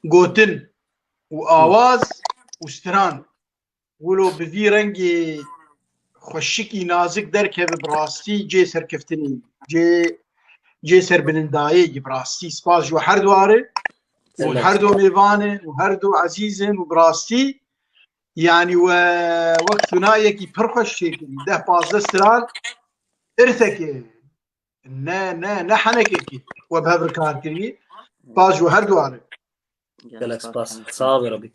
gotin û awaz û stran wilo bi vî rengê xweşikî nazik derkeve, bi rastî cê serkeftinê, cê, cê serbinindayê ye, bi rastî spas ji we her dware. û her du mêvan in û her du ezîz in û bi rastî, yanî we wek tunayekî pir xweş çêkirî. Deh pazdeh stran irsekê, ne, ne, ne henekekî we bi hev re kar kirî. Spas ji we her duwan re. Gelek spas. Sax be Rabbî.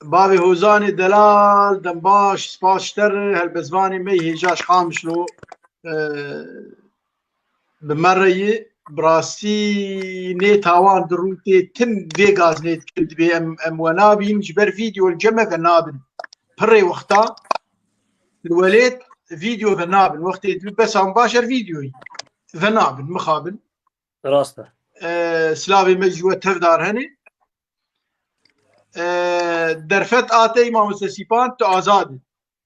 Bavê Hozanê delal, dem baş, spas ji te re, helbestvanê me yê hêja ji Qamişlo, e, bi me re yî, bi rastî nê tawan di rûtê tim vê gaznê dikin, dibê em, em we nabîn, ji ber vîdeo li cem me ve nabin. Pirê wexta li welêt vîdeo ve nabin. Wextê tu bes an baş er vîdeoyî ve nabin, mixabin. Rast e. E, silavê me ji we tevdar henê. E, derfet a te yî mamoste Sîpan, tu azad î.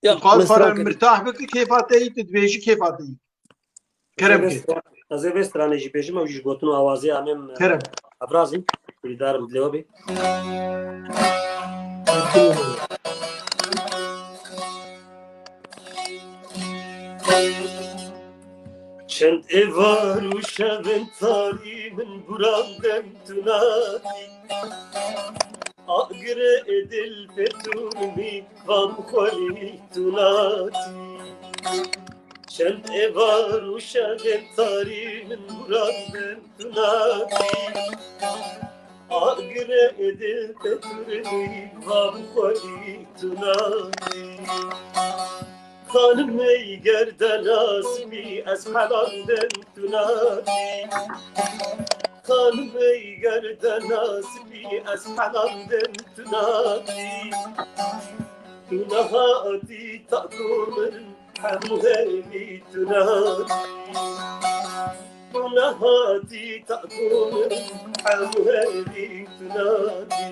Ya, tu qal xwe re mirtah bike, kêfa te yî, tu dibêjî kêfa te yî. Kerem ke. Ez ê vê stranê jî bêjim, ew jî ji gotin û awazê em ê, kerem, hevraz in. Hêvîdar im dilê we bê. Çend êvar û şevên tarî min burandin tu natî. Agirê dil pê tu nimî, va bi xwelî tu natî. Çend êvar û şevên tarî min burandin tu natî. Agirê dil pê tu nimî, va bi xwelî tu natî. Xanimey ger de nasibî ez helandin tu natî. Xanimey ger de nasibî ez helandin tu natî. Tu nehatî ta ku mirim hemû hêvî tu natî. Tu nehatî ta ku mirim hemû hêvî tu natî.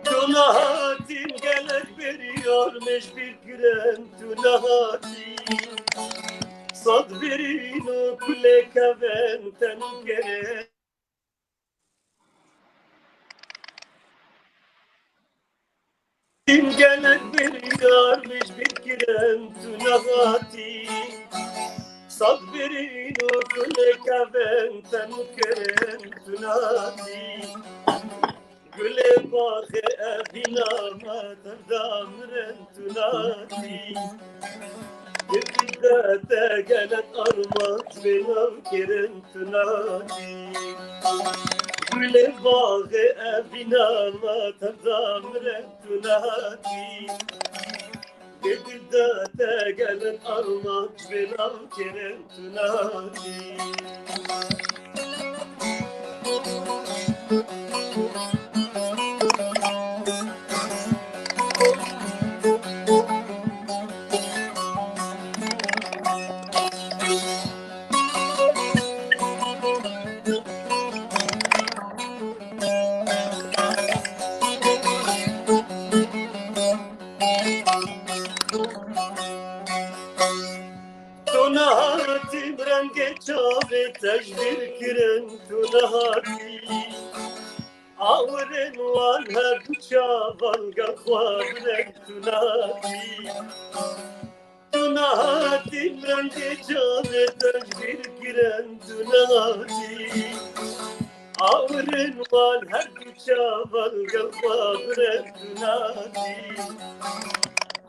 Tu nehatî, gelek berî armêş bîr kirin, tu nehatî. Sed birîn û kulê kevin tenû kirin. Gelek berî armêş bîr kirin, tu nehatî. Sed birîn û kulê kevin tenû kirin, tu nehatî. Gulê baxê evîna me tevda mirin tu natî. Girgî de te gelek armanc bê nav kirin tu natî. Gulê baxê evîna me tevda mirin tu natî. Dil de te gelek armanc bê nav kirin tu natî. Tu nehatî, rengê çavê te ji bîr kirin, tu nehatî. Awirên wan her du çavan gel xwe birin, tu nehatî. Tu nehatî, rengê çavê te ji bîr kirin, tu nehatî. Awirên wan her du çavan gel xwe birin, tu natî.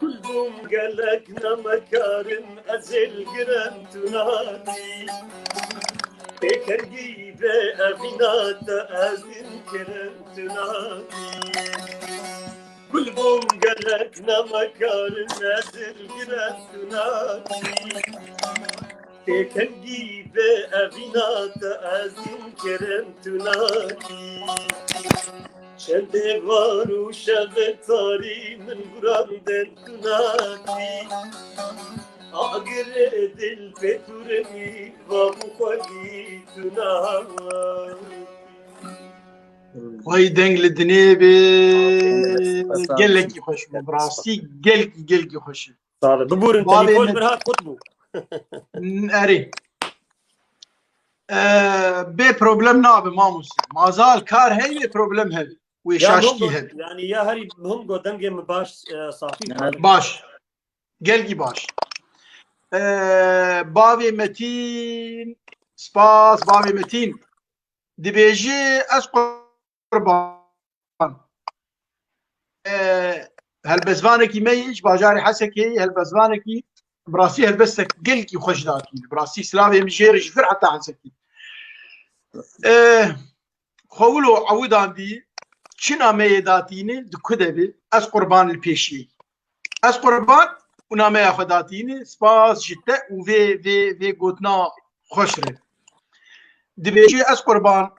Kul bûm gelek nemekarim ez ê li girin, tu natî. Pêkengî bê evîna te ez ê li kirin, tu natî. Kul bûm gelek nemekarin ez ê li girin tu natî. Têkengî bê evîna te ez ê li kirin tu natî. Çendê var û şevê tarî min burandin tu natî. Agirê dil pê tu rimî va bû xwelî tu natî. Vay deng li dinê bê. Gelekî xweş bû. Bi rastî gelkî, gelkî xweş e. Sağ olun. Biburin, bavê telefon min bir hat kut bû. Erê. Ee, bê problem nabe mamoste. Mazal kar heye, problem hebe. Wê şaşkî hebe. Yani ya herî muhim got dengê min baş, e, safî. Baş. Gelkî baş. Ee, bavê Metîn, spas, bavê Metîn. Dibêjî, ez qurban. E, helbestvanekî me yî ji bajarê Hesekê yî, helbestvanekî bi rastî helbestek gelkî xweş datîne. Bi rastî silavê min jê re ji vir heta Hesekê. E, xwe wilo ewidandî, çi nameyê datîne, di ku de be, ez qurban li pêşiyê. Ez qurban û nameya xwe datîne, spas ji te û vê, vê, vê gotina xweş re. Dibêje, ez qurban,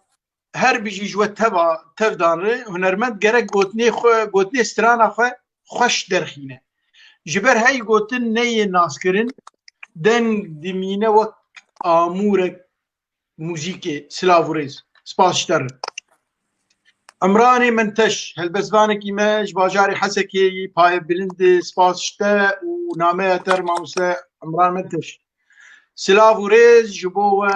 her bijî ji we teva, tev dan re, hunermend gerek gotinê xwe, gotinê strana xwe xweş derxîne. Ji ber hey gotin neyê naskirin, deng dimîne wek amûrek muzîkê. Silav û rêz. Spas ji te re. Emranê Menteş, helbestvanekî me ji bajarê Hesekê yî, paye bilind e, spas ji te û nameya te re mamoste Emran Menteş. Silav û rêz ji bo we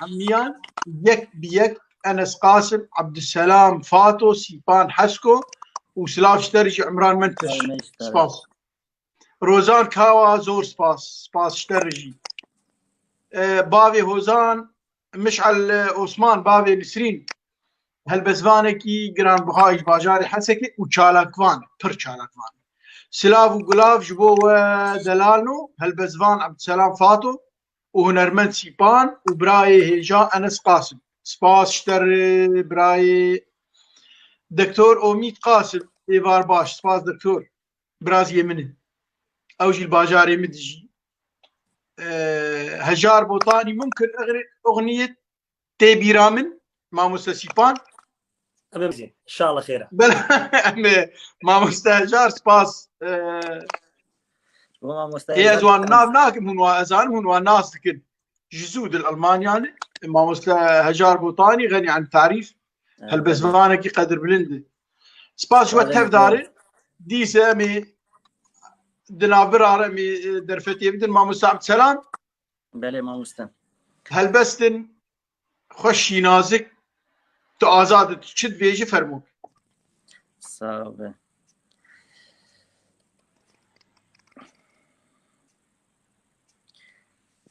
hemiyan, yek bi yek, Enes Qasim, Abdulselam Fato, Sîpan Hesko û silav ji te re jî Emran Menteş. Spas. Rozan Kawa, zor spas. Spas ji te re jî. E, bavê Hozan, Mişal, e, Osman, bavê Nisrîn, helbestvanekî giranbiha ji bajarê Hesekê û çalakvan, pir çalakvan. Silav û gulav ji bo we delalno, helbestvan Ebdselam Fato û hunermend Sîpan û birayê hêja Enes Qasim. Spas ji te re birayê Doktor Omîd Qasim, êvar baş. Spas doktor. Biraziyê min e. Ew jî li bajarê min dijî. Ee, Hejar Botanî mumkin eger oxniyê tê bîra min, mamoste Sîpan. Em ê bizîn. İnşallah xêr e. Bel-, em ê mamoste Hejar spas. Ee, Bo mamoste ê ez Hejar wan spas. Nav nakim, hûn wan, ez zanim hûn wan nas dikin. Ji zû di li Almanya ne. Mamoste Hejar Botanî, xenî an tarîf. Evet, helbestvanekî qedirbilind e. Spas ji we tevdar e. Dîse em ê di navbira re em ê, e, derfetê bidin mamoste Abdselam. Belê mamoste. Helbestin xweş şînazik, tu azad e, tu çi dibêjî fermo. Sağ ol.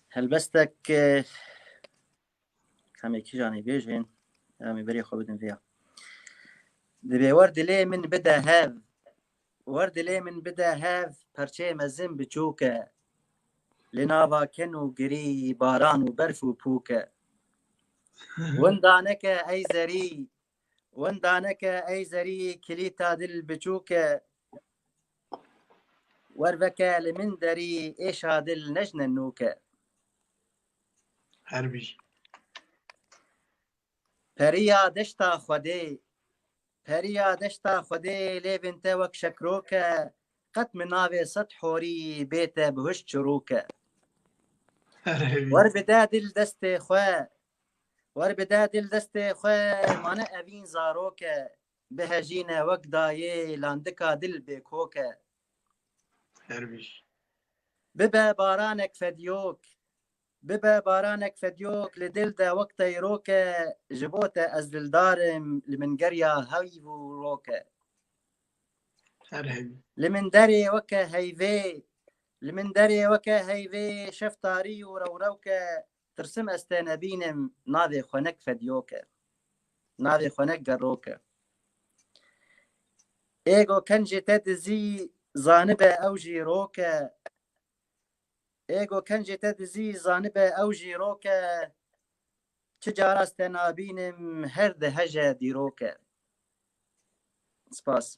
Helbestek, e, Em ê kîjanê bêjin, em ê berê xwe bidin vêya. Dibê wer dilê min bide hev, wer dilê min bide hev, perçeyê mezin biçûk e. Li nava ken û girî, baran û berf û pûk e. Winda neke ey zerî, winda neke ey zerî, kilîta dil biçûk e. Wer veke li min derî, êşa dil nejne nûk e. Her bijî. Periya deşta Xwedê, periya deşta Xwedê, lêvên te wek şekrok e, qet min navê sed horî bê te bi hişt çirok e. Her hevî. Wer bide dil destê xwe, wer bide dil destê xwe, mane evîn zarok e, bihejîne wek dayê, landika dil bêkok e. Her bijî. Bibe baranek fediyok, bibe baranek fediyok, li dil de wek teyrok e, ji bo te ez dildar im, li min geriya heyv û rok e. Her hevî. Li min derê weke heyvê, li min derê weke heyvê, şef tarî û rewrewk e, tirsim ez te nebînim, navê xwenek fediyok e. Navê xwenek gerok e. Êgo ken ji te dizî, zanibe ew jî rok e. Êgo ken ji te dizî, zanibe ew jî rok e. Çi cara ez te nabînim, her diheje dîrok e. Spas.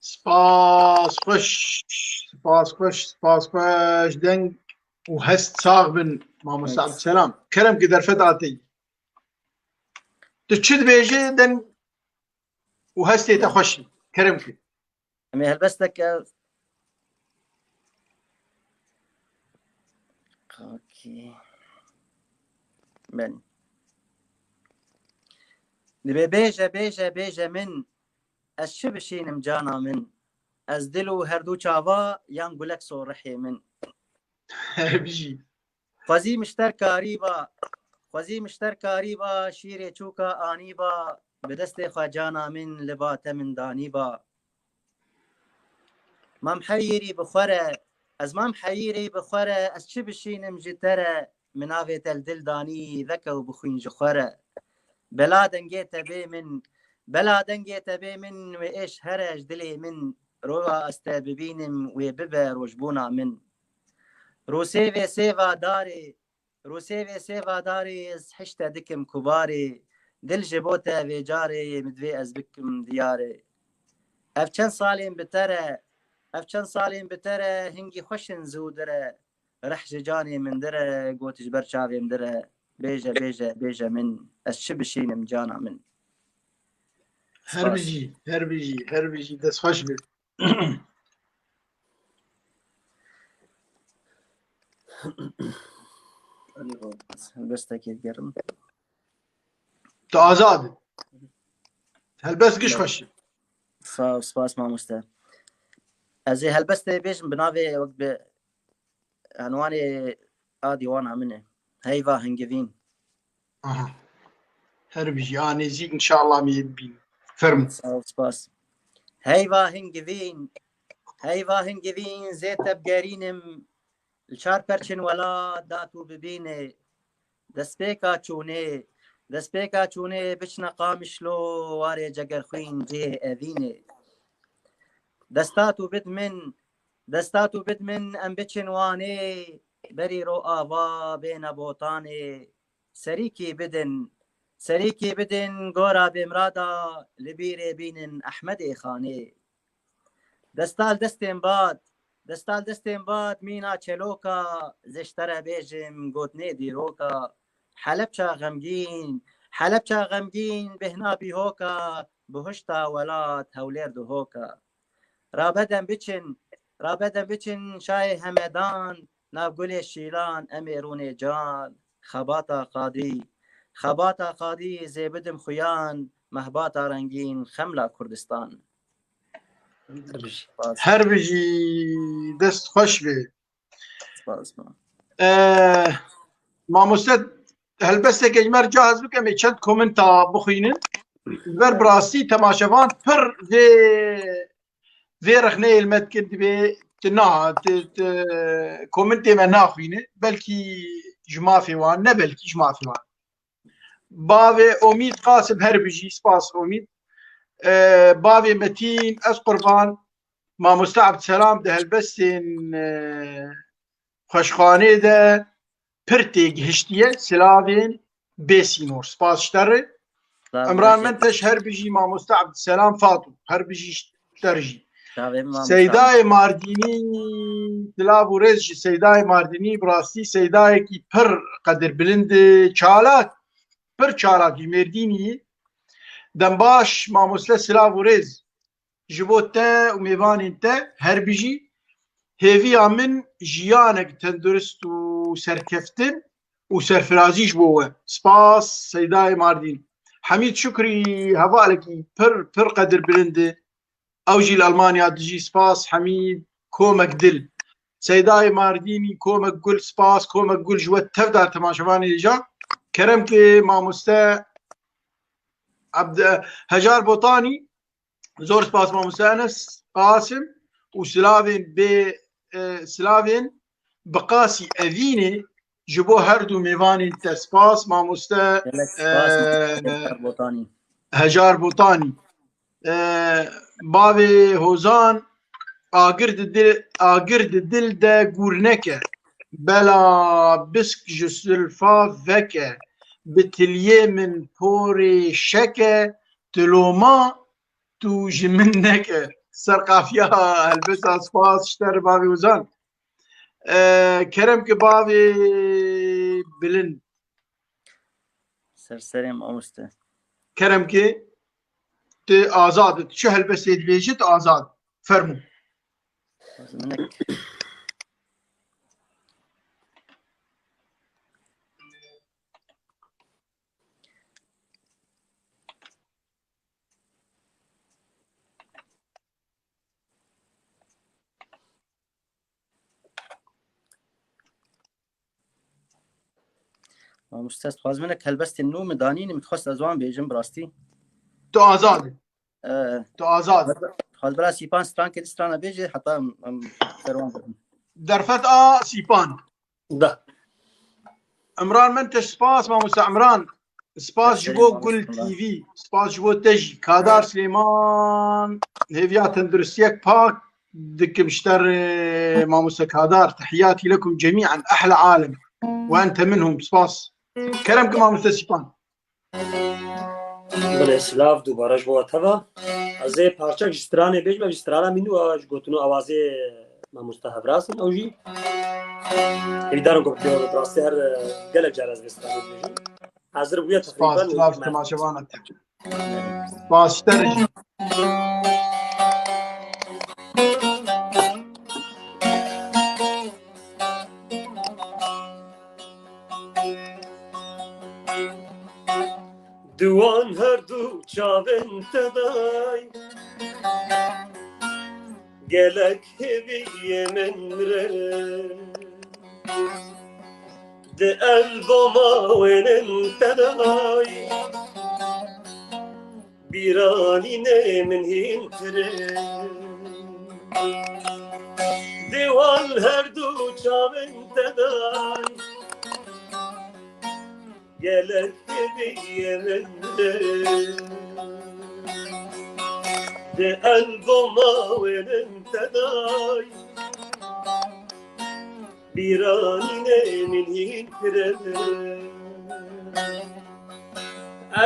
Spas xweş, spas xweş, spas xweş. Deng û hest sax bin, mamoste Abdselam. Kerem ki derfet atey. Tu çi dibêjî, deng û hestê te xweş in. Kerem ki. Em ê helbestek, e, kakî. Belê. Dibê bêje, bêje, bêje min, ez çi bişînim cana min? Ez dil û herdu çava yan gulek so rihê min? Her bijî. Xwezî mişter karîba, xwezî mişter karîba, şîrê çûka anîba, bi destê xwe cana min li ba te min danîba. Mam heyîrî bi xwe re, ez mam heyîrî bi xwe re, ez çi bişînim ji te re, min navê te li dil danî, veke û bixwîn ji xwe re. Bela dengê te bê min, bela dengê te bê min, wê êş here ji dilê min, roja ez te bibînim, wê bibe rojbûna min. Rûsê vê sêva darê, rûsê vê sêva darê, ez hişte dikim kubarê, dil ji bo te vê carê, min divê ez bikim diyarê. Ev çend salên bi te re, ev çend salên bi te re, hingî xweş in zû dire, rih ji canê min dire, got ji ber çavê min dire, bêje, bêje, bêje min, ez çi bişînim cana min. Her bijî, her bijî, her bijî, dest xweş be. Helbestekê digerim. Tu azad. Helbest giş xweş. Sağ ol, spas mamoste. Ez ê helbestê bêjim bi navê wek bi enwanê a dîwana min e. Heyva hingivîn. Aha. Her bijî, a nêzîk inşallah me yê bibîn. Fermo. Sağ ol, spas. Heyva hingivîn, heyva hingivîn zê te bigerînim. Li çar perçên welat da tu bibînê. Destpêka çûnê, destpêka çûnê biçine Qamişlo, warê Cegerxwîn cihê evînê. Desta tu bid min, desta tu bid min, em biçin Wanê, berî ro ava bêne Botanê. Serîkî bidin, serîkî bidin gora bêmrada, li bîrê bînin Ehmedê Xanê. Desta li destên bad, desta li destên bad mîna çeloka, zê ji te re bêjim gotinê dîroka. Helebça xemgîn, Helebça xemgîn, bêhna bîhoka, bihuşta welat Hewlêr dihoka. Rabedem biçin, rabedem biçin şayê Hemedan, nav gulê şîlan, em ê rûnê can. Xebata qadî, xebata qadî, zê bidim xuyan, mehbata rengîn, xemla Kurdistan. Her bijî, dest xweş be. Spas, spas. Eh, mamoste, helbesteke ji me re cahaz bike, em ê çend komenta bixwînin. Ji ber bi rastî temaşevan pir vê, vê rexneyê li me dikin, divê tu na, tu, tu, komentê me naxwîne. Belkî ji mafê wan, ne belkî ji mafê wan. Bavê Omîd Qasim her bijî, spas Omîd. Ee, bavê Metîn, ez qurban. Mamoste Abdselam di helbestên, e, xweşxanê de pir têgihiştiye, silavên bê sînor. Spas ji te re. Emran Menteş her bijî, Mamoste Abdselam Fatum her bijî ji te re jî. Seydayê Mardînî, silav û rêz ji Seydayê Mardînî, bi rastî Seydayekî pir qedirbilind e, çalak, pir çalak ji Mêrdînî. Dem baş mamoste, silav û rêz ji bo te û mêvanên te, her bijî. Hêviya min jiyanek tendurist û serkeftin û serfirazî ji bo we. Spas Seydayê Mardîn. Hemîd Şukrî hevalekî pir, pir qedirbilind e. Ew jî li Almanya dijî. Spas Hemîd, komek dil. Seydayê Mardînî, komek gul, spas, komek gul ji we tev da temaşevanê hêja. Kerem ke mamoste Abd-, Hejar Botanî, zor spas mamoste Enes Qasim û silavên bê, e, silavên bi qasî evînê ji bo her du mêvanên te. Spas mamoste, Gelek spas, e, Hejar Botanî. Hejar Botanî. E, bavê Hozan, agir di dil, agir di dil de gûr neke. Bela bisk ji sulfa veke. Bi tiliyê min porê şeke. Tu loma tu ji min neke. Ser qafiya helbesta, spas ji te re bavê Hozan. E, kerem ke bavê Bilind. Ser serê mamoste. Kerem ke tu azad, tu çi helbestê dibêjî, tu azad. Fermû. Minik. Mamoste, ez dixwazim hinek helbestên nû min danînî, min dixwest ez wan bêjim bi rastî. Tu azad î. Ee, Tu azad î. Dixwazim bira Sîpan stran kê di strana bêje, heta em, em ser wan bibin. Derfet a Sîpan. Da. Imran Menteş, spas, mamoste Imran. Spas ji bo Gul T V. Spas ji bo te jî. Kadar Silêman. Hêviya tenduristiyek pak dikim ji te re, mamoste Kadar. Tehiyatî lekum cemî'en, ehle alem. Ve ente minhum. Spas. Kerem ki mamoste Sîpan. Belê, silav dubare ji bo we teva. Ez ê parçek ji stranê bêjim, ev ji strana min û ji gotin û awazê mamoste Hevraz in ew jî. Hêvîdar im ku bi rastî her, e, gelek car ez vê stranê dibêjim. Hazir bûye Spas, teqrîben. silav ji temaşevana te. Spas ji te re jî. Di wan her du çavên te day, gelek hêviyê min re. Di elboma wênên te day, bîranînê min hîn tire. Di wan her du çavên te day, gelek hêviyê min re. Di elboma wênên te day, bîranînê min hîn tire.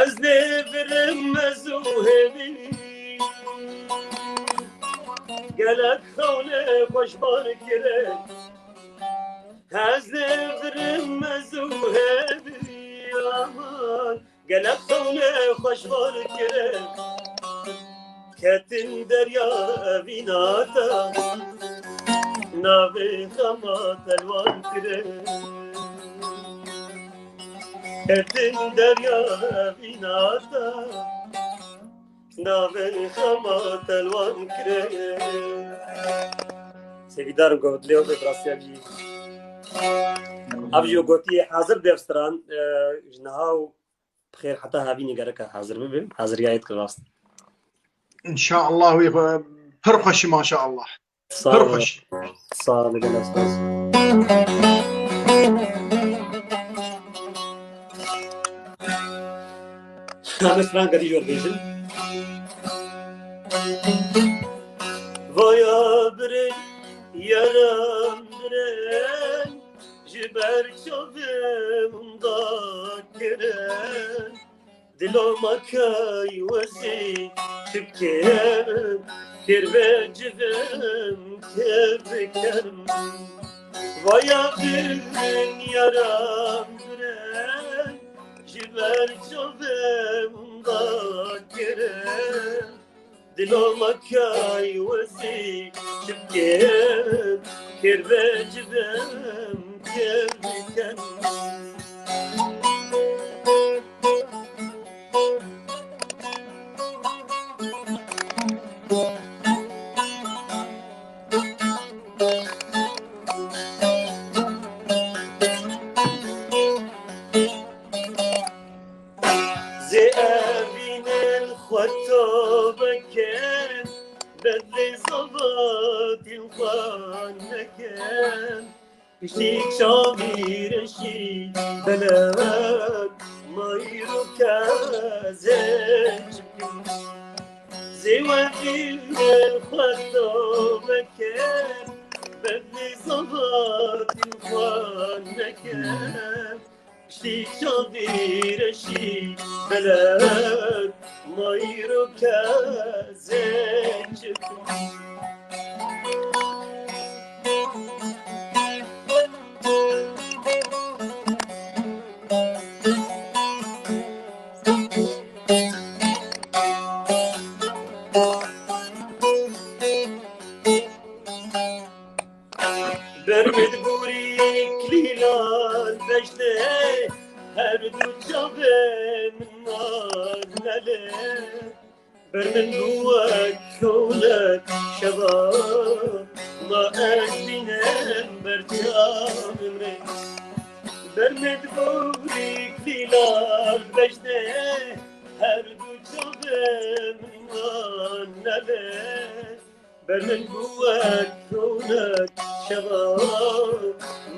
Ez nêvirim ez û hêvî, gelek xewnê xweş bar kire. Ez nêvirim ez û hêvî, aman, gelek xewnê xweş bar kire. Ketin derya evîna te, navê xema te li wan kire. Ketin derya evîna te, navê xema te li wan kire. Hêvîdar im ku dilê we bê bi rastiya jî. Ev jî gotiye hazir dev stran, e, ji niha û bi xêr heta hevînê gereke hazir bibe. Haziriyayê dike rast. İnşallah wê xwe pir xweşî maşallah. Sağ Pir ol. xweşî. Sağ ol, gelek spas. Hame stran gerî jor bêjin. Vaya birê, yaran birê, ji ber çavê min dakirin. Dilo ma kay wezî çi bikim, kir be civim, kir bikim. Vaya bin yaran bire, ji ber çavê min dakirin. Dilo ma kay wezî çi bikim, kir be civim, kir bikim. Zê evînên xwe tobe kin, bedlê zavatîn xwe nekin. Piştî çavî reşî belewet, mayîr û kezê çikin. Zê evînên xwe tobe kin, bedlê zavatîn xwe nekin. Piştî çavî reşî belewet, mayîr û kezê çikin. Ber min borî kilîlan deştê, her du çavê min man nelê. Ber min bû wek kewnek şeva, ma ez bînim ber çavê min rê. Ber min borîk lîla beşde, her du çavê min wan nebe. Ber min bû wek ronek şeva,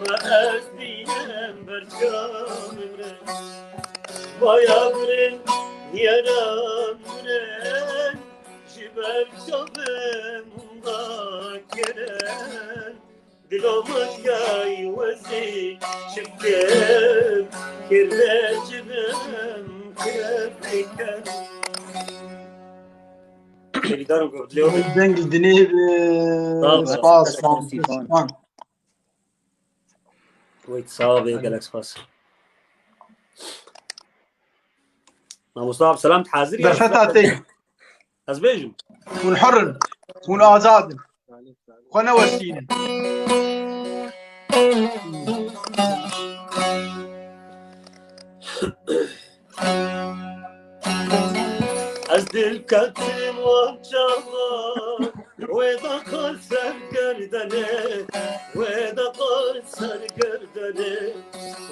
ma ez dînim ber çavê min re. Vaya birin, yara birin, ji ber çavê min rakirin. Dilo min gay wezî çikim, kirve çikim, kirve çikim. Têkdarim ku dilê Deng dinê bi Sağ ol, spas, spas, spas. Wait, sağ ol, gelek spas. Mamosta Abdülselam, hazır ya. Derfeta te. Ez bêjim. Hûn hur in. Hûn azad in. Xwe newestînin. Ez dil ketim wan çawa, wê da qal ser gerdene, wê da qal ser gerdene,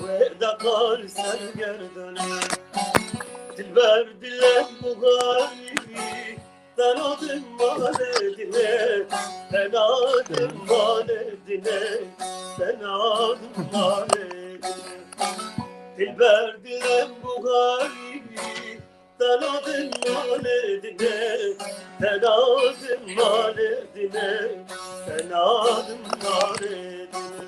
wê da qal ser gerdene. Dilber dilem buharî, Senadim malê dine, senadim malê dine, senadim malê dine. Dilber dilem buharî, senadim malê dine, senadim malê dine, senadim malê dine.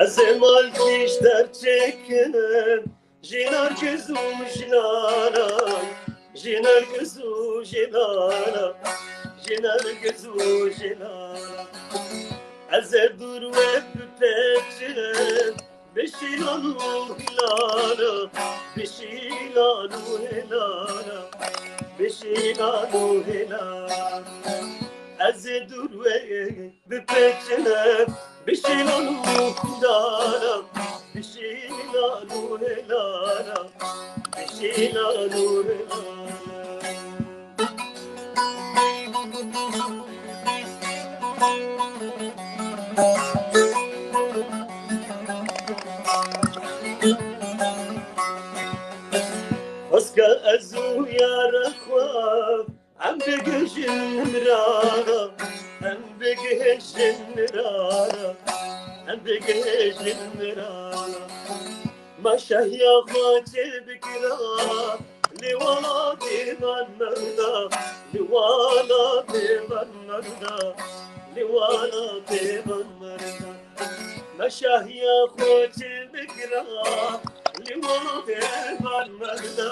Ez ê malkîş derçêkim, ji nergiz û ji lala, ji nergiz û ji lala, ji nergiz û ji lala. Ez ê dûr wê bipêçim, Bi şîlan û hilala, bi şîlan û hilala, bi şîlan û hilala. Ez ê dûr wê bipêçime, bi şîlan û hilala, bi şîlan û hilala, bi şîlan û hilala. Xwezke ez û yara xwe em bigihîjin mirara, em bigihîjin mirara, em bigihîjin mirara. Ma şahiya xwe çêbikira, li welatê van merda, li welatê van merda, li welatê van merda. Ma şahiya xwe çêbikira, li welatê van merda,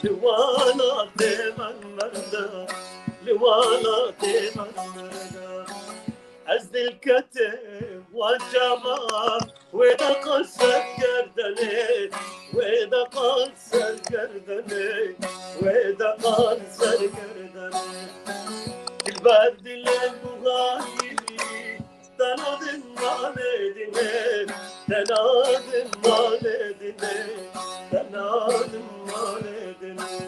li welatê van merda, li welatê van merda. Ez dil ketim wan çavan, wê de qal ser gerdenê, wê de qal ser gerdenê, wê de qal ser gerdenê. Dilber dilê buharî, te nadim malê dinê, te nadim malê dinê, te nadim malê dinê.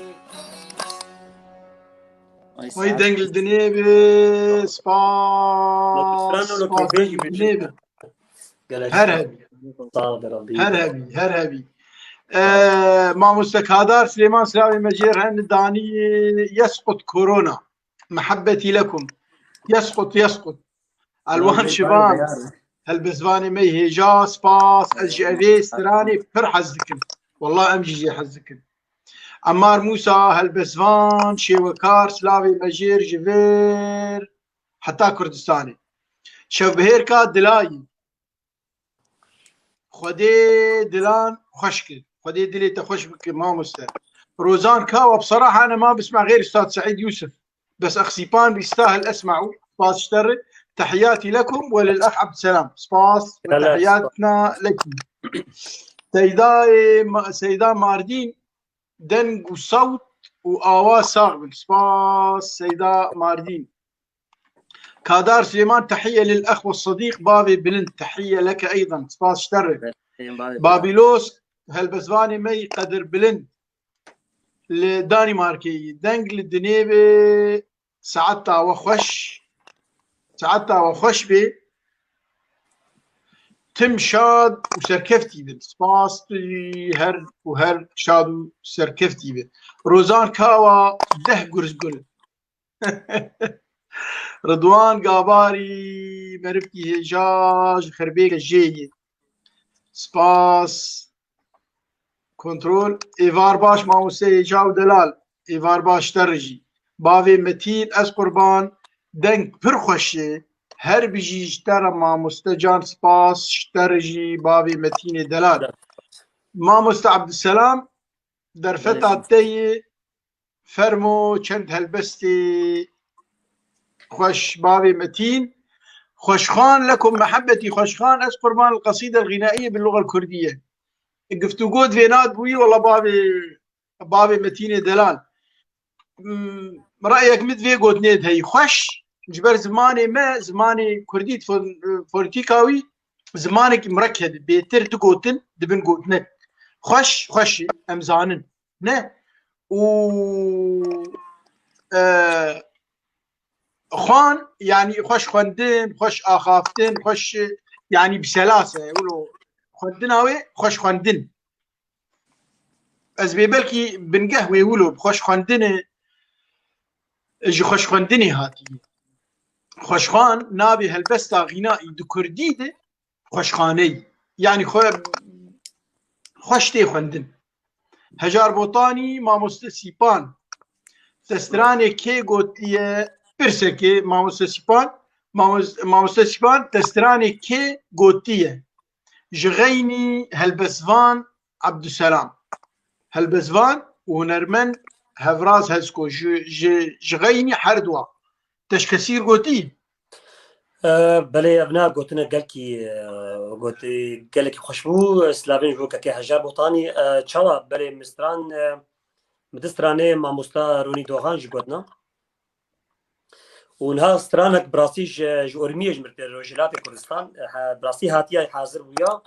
Ay, Ay sağ ol. Dengil dinê bi, spas. Lütfen oğlum, spas köpeği dengil gibi dinê bi. Gerek Her yok. Hebî. Sağ ol, Rabbi. Her hebî, her hebî. Ee, Mamoste Kadar Süleyman, silavê me jê re, danî yesqut korona. Mehabbetî lekum. Yesqut, yesqut. Elwan Şivan. Helbestvanê me hêja, spas. Ez ji evê stranê pir hez dikim. Wallah em jî jê hez dikin. Emmar Musa, helbestvan, şêwekar, silavê me jê re ji vir heta Kurdistanê. Şevbihêrka Dilayî. Xwedê dilan xweş kir. Xwedê dilê te xweş bike, mamoste. Rozan Kawa, bseraha ene ma bisma xêr Ustad Seîd Yusuf. Bes ex sîpan bî, istahil esma'u. Spas ji te re. Tehiyatî lekum we lil ex Abdselam. Spas we Helal, tehiyatna lekum. Seydayê Ma-, Seyda Mardîn, deng û sawt û awa sax bin. Spas Seyda Mardîn. Kadar Süleyman, tehiye lil ex ve sadîq, bavê bilind, tehiye leke eydan. Spas ji te re. Babilos, helbestvanê me yî qedir bilind. li Danîmarkê yî. Deng li dinê be, saeta we xweş. Saeta we xweş be. Tim şad û serkeftî bin. Spas, tu jî her û her şad û serkeftî be. Rozan Kawa, deh gurzgul. Ridwan Gabarî, merivkî hêja ji Xerbêge jê yê. Spas. Kontrol. Êvar baş mamoste hêja û delal. Êvar baş te re jî. Bavê Metîn, ez qurban. Deng pir xweş e. Her bijî ji te re mamoste can, spas ji te re jî bavê Metînê delal. Mamoste Abdulselam, derfeta te yê. Fermo çend helbestê xweş bavê Metîn. Xweşxan, lekum mehebbetî Xweşxan, ez qurban el qesîde el ɣînaiyê bil lugha el kurdiye. Guftûgo divê nat bûyî, wela bavê, bavê Metînê delal. Hmm, rayek min divê gotinê de heyî. Xweş, ji ber zimanê me, zimanê kurdî, fon-, fonetîka wî zimanekî mirekeb e, bêtir du gotin dibin gotinek. Xweş, xweş e, em zanin. Ne? Û, e, xwan, yanî xweş xwendin, xweş axaftin, xweş, yanî bi selase, wilo xwendina wê xweş xwendin. Ez bê belkî bingeh wê wilo bi xweş xwendinê, ji xweş xwendinê hatiye. Xweşxan navê helbesta Xînaî di kurdî de xweşxaneyî. Yanî xwe, xweş tê xwendin. Hejar Botanî, mamoste Sîpan. Te stranê kê gotiye? Pirsekê, mamoste Sîpan. Mamos-, mamoste Sîpan, te stranê kê gotiye? Ji xeynî helbestvan Abdulselam. Helbestvan û hunermend Hevraz Hesko. Ji, ji, ji xeynî herduwa. Te ji kesî gotî? E, belê, ev ne gotinek gelkî, e, gotî gelekî xweş bû. Silavên ji bo kekê Hejar Botanî. E, çawa? Belê, min stran, e, min di stranê mamosta Ronî Doxan jî gotina. Û niha stranek bi rastî ji, ji Urmiyê, ji Mirpêr Rojhilatê Kurdistan, e, he, bi rastî hatiye hazir bûya.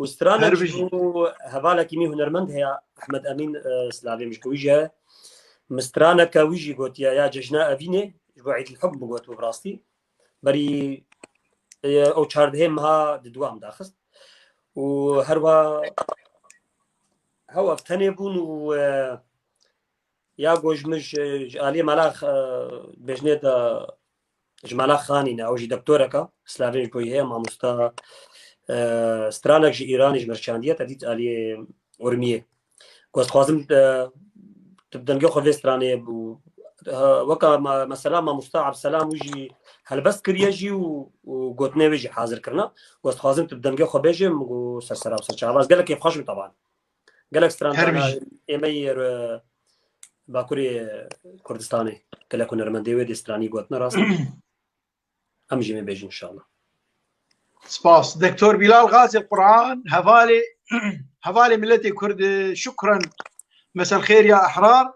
Û stranek ji bo hevalekî min hunermend heye, Ehmed Emîn, e, silavê min ji bo wî jî heye. Min straneke wî jî gotiye, ya Cejna Evînê, ji bo Îdil Hukm bigotibû bi rastî. Berî, e, ew çardehê meha di dua min daxist. Û herwa hew ev tenê bûn û, e, ya ku ji min ji, ji aliyê mala, e, bêjinê de ji mala Xanî ne, ew jî doktorek e, silavên ji bo wî heye, mamosta, e, stranek ji Îranê ji min re çandiye, te dît aliyê Urmiyê. Ku ez dixwazim, e, tu bi dengê xwe vê stranê bû, e, weka me-, mesela mamosta Abdulselam wî jî helbest kiriye jî û, û gotinê wê jî hazir kirine. Ku ez dixwazim tu bi dengê xwe bêjê, min got ser sera û ser çava. Ez gelek kêfxweş bûm teban. Gelek stran dana êmeyê, e, Bakurê Kurdistanê, gelek hunermendê wê dê stranî gotine rast. Em jî me bêjin inşallah. Spas. Doktor Bilal Gazi Kur'an, hevalê, hevalê milletê Kurd, şukran. Mesel xêr ya ehrar.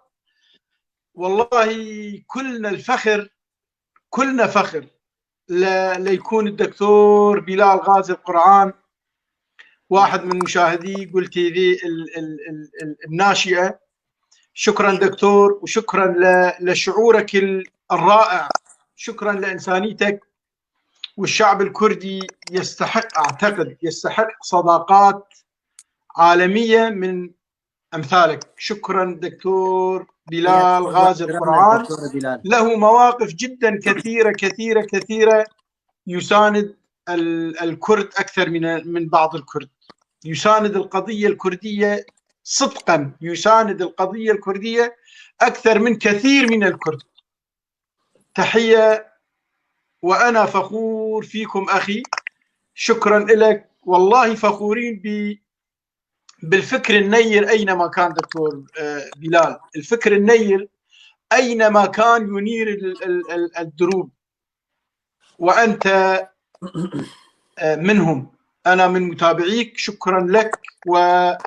Wallahî kulne fexir, kulne fexir. ل-، ليكون الدكتور بلال غازي القرعان واحد من مشاهدي قول تي في ال-، ال-، ال-، ال-، الناشئة. شكرا دكتور، وشكرا ل-، لشعورك ال-، الرائع. شكرا لإنسانيتك. والشعب الكردي يستحق، أعتقد، يستحق صداقات عالمية من أمثالك. شكرا دكتور بلال غازي القرعان. له مواقف جدا كثيرة، كثيرة، كثيرة. يساند ال-، الكرد أكثر من، من بعض الكرد. يساند القضية الكردية صدقا، يساند القضية الكردية أكثر من كثير من الكرد. تحية، وأنا فخور فيكم أخي. شكرا لك، والله فخورين ب-، بالفكر النير أينما كان دكتور، آه، بلال. الفكر النير أينما كان ينير ال-، ال-، ال-، الدروب. وأنت، آه، منهم. أنا من متابعيك. شكرا لك وعلى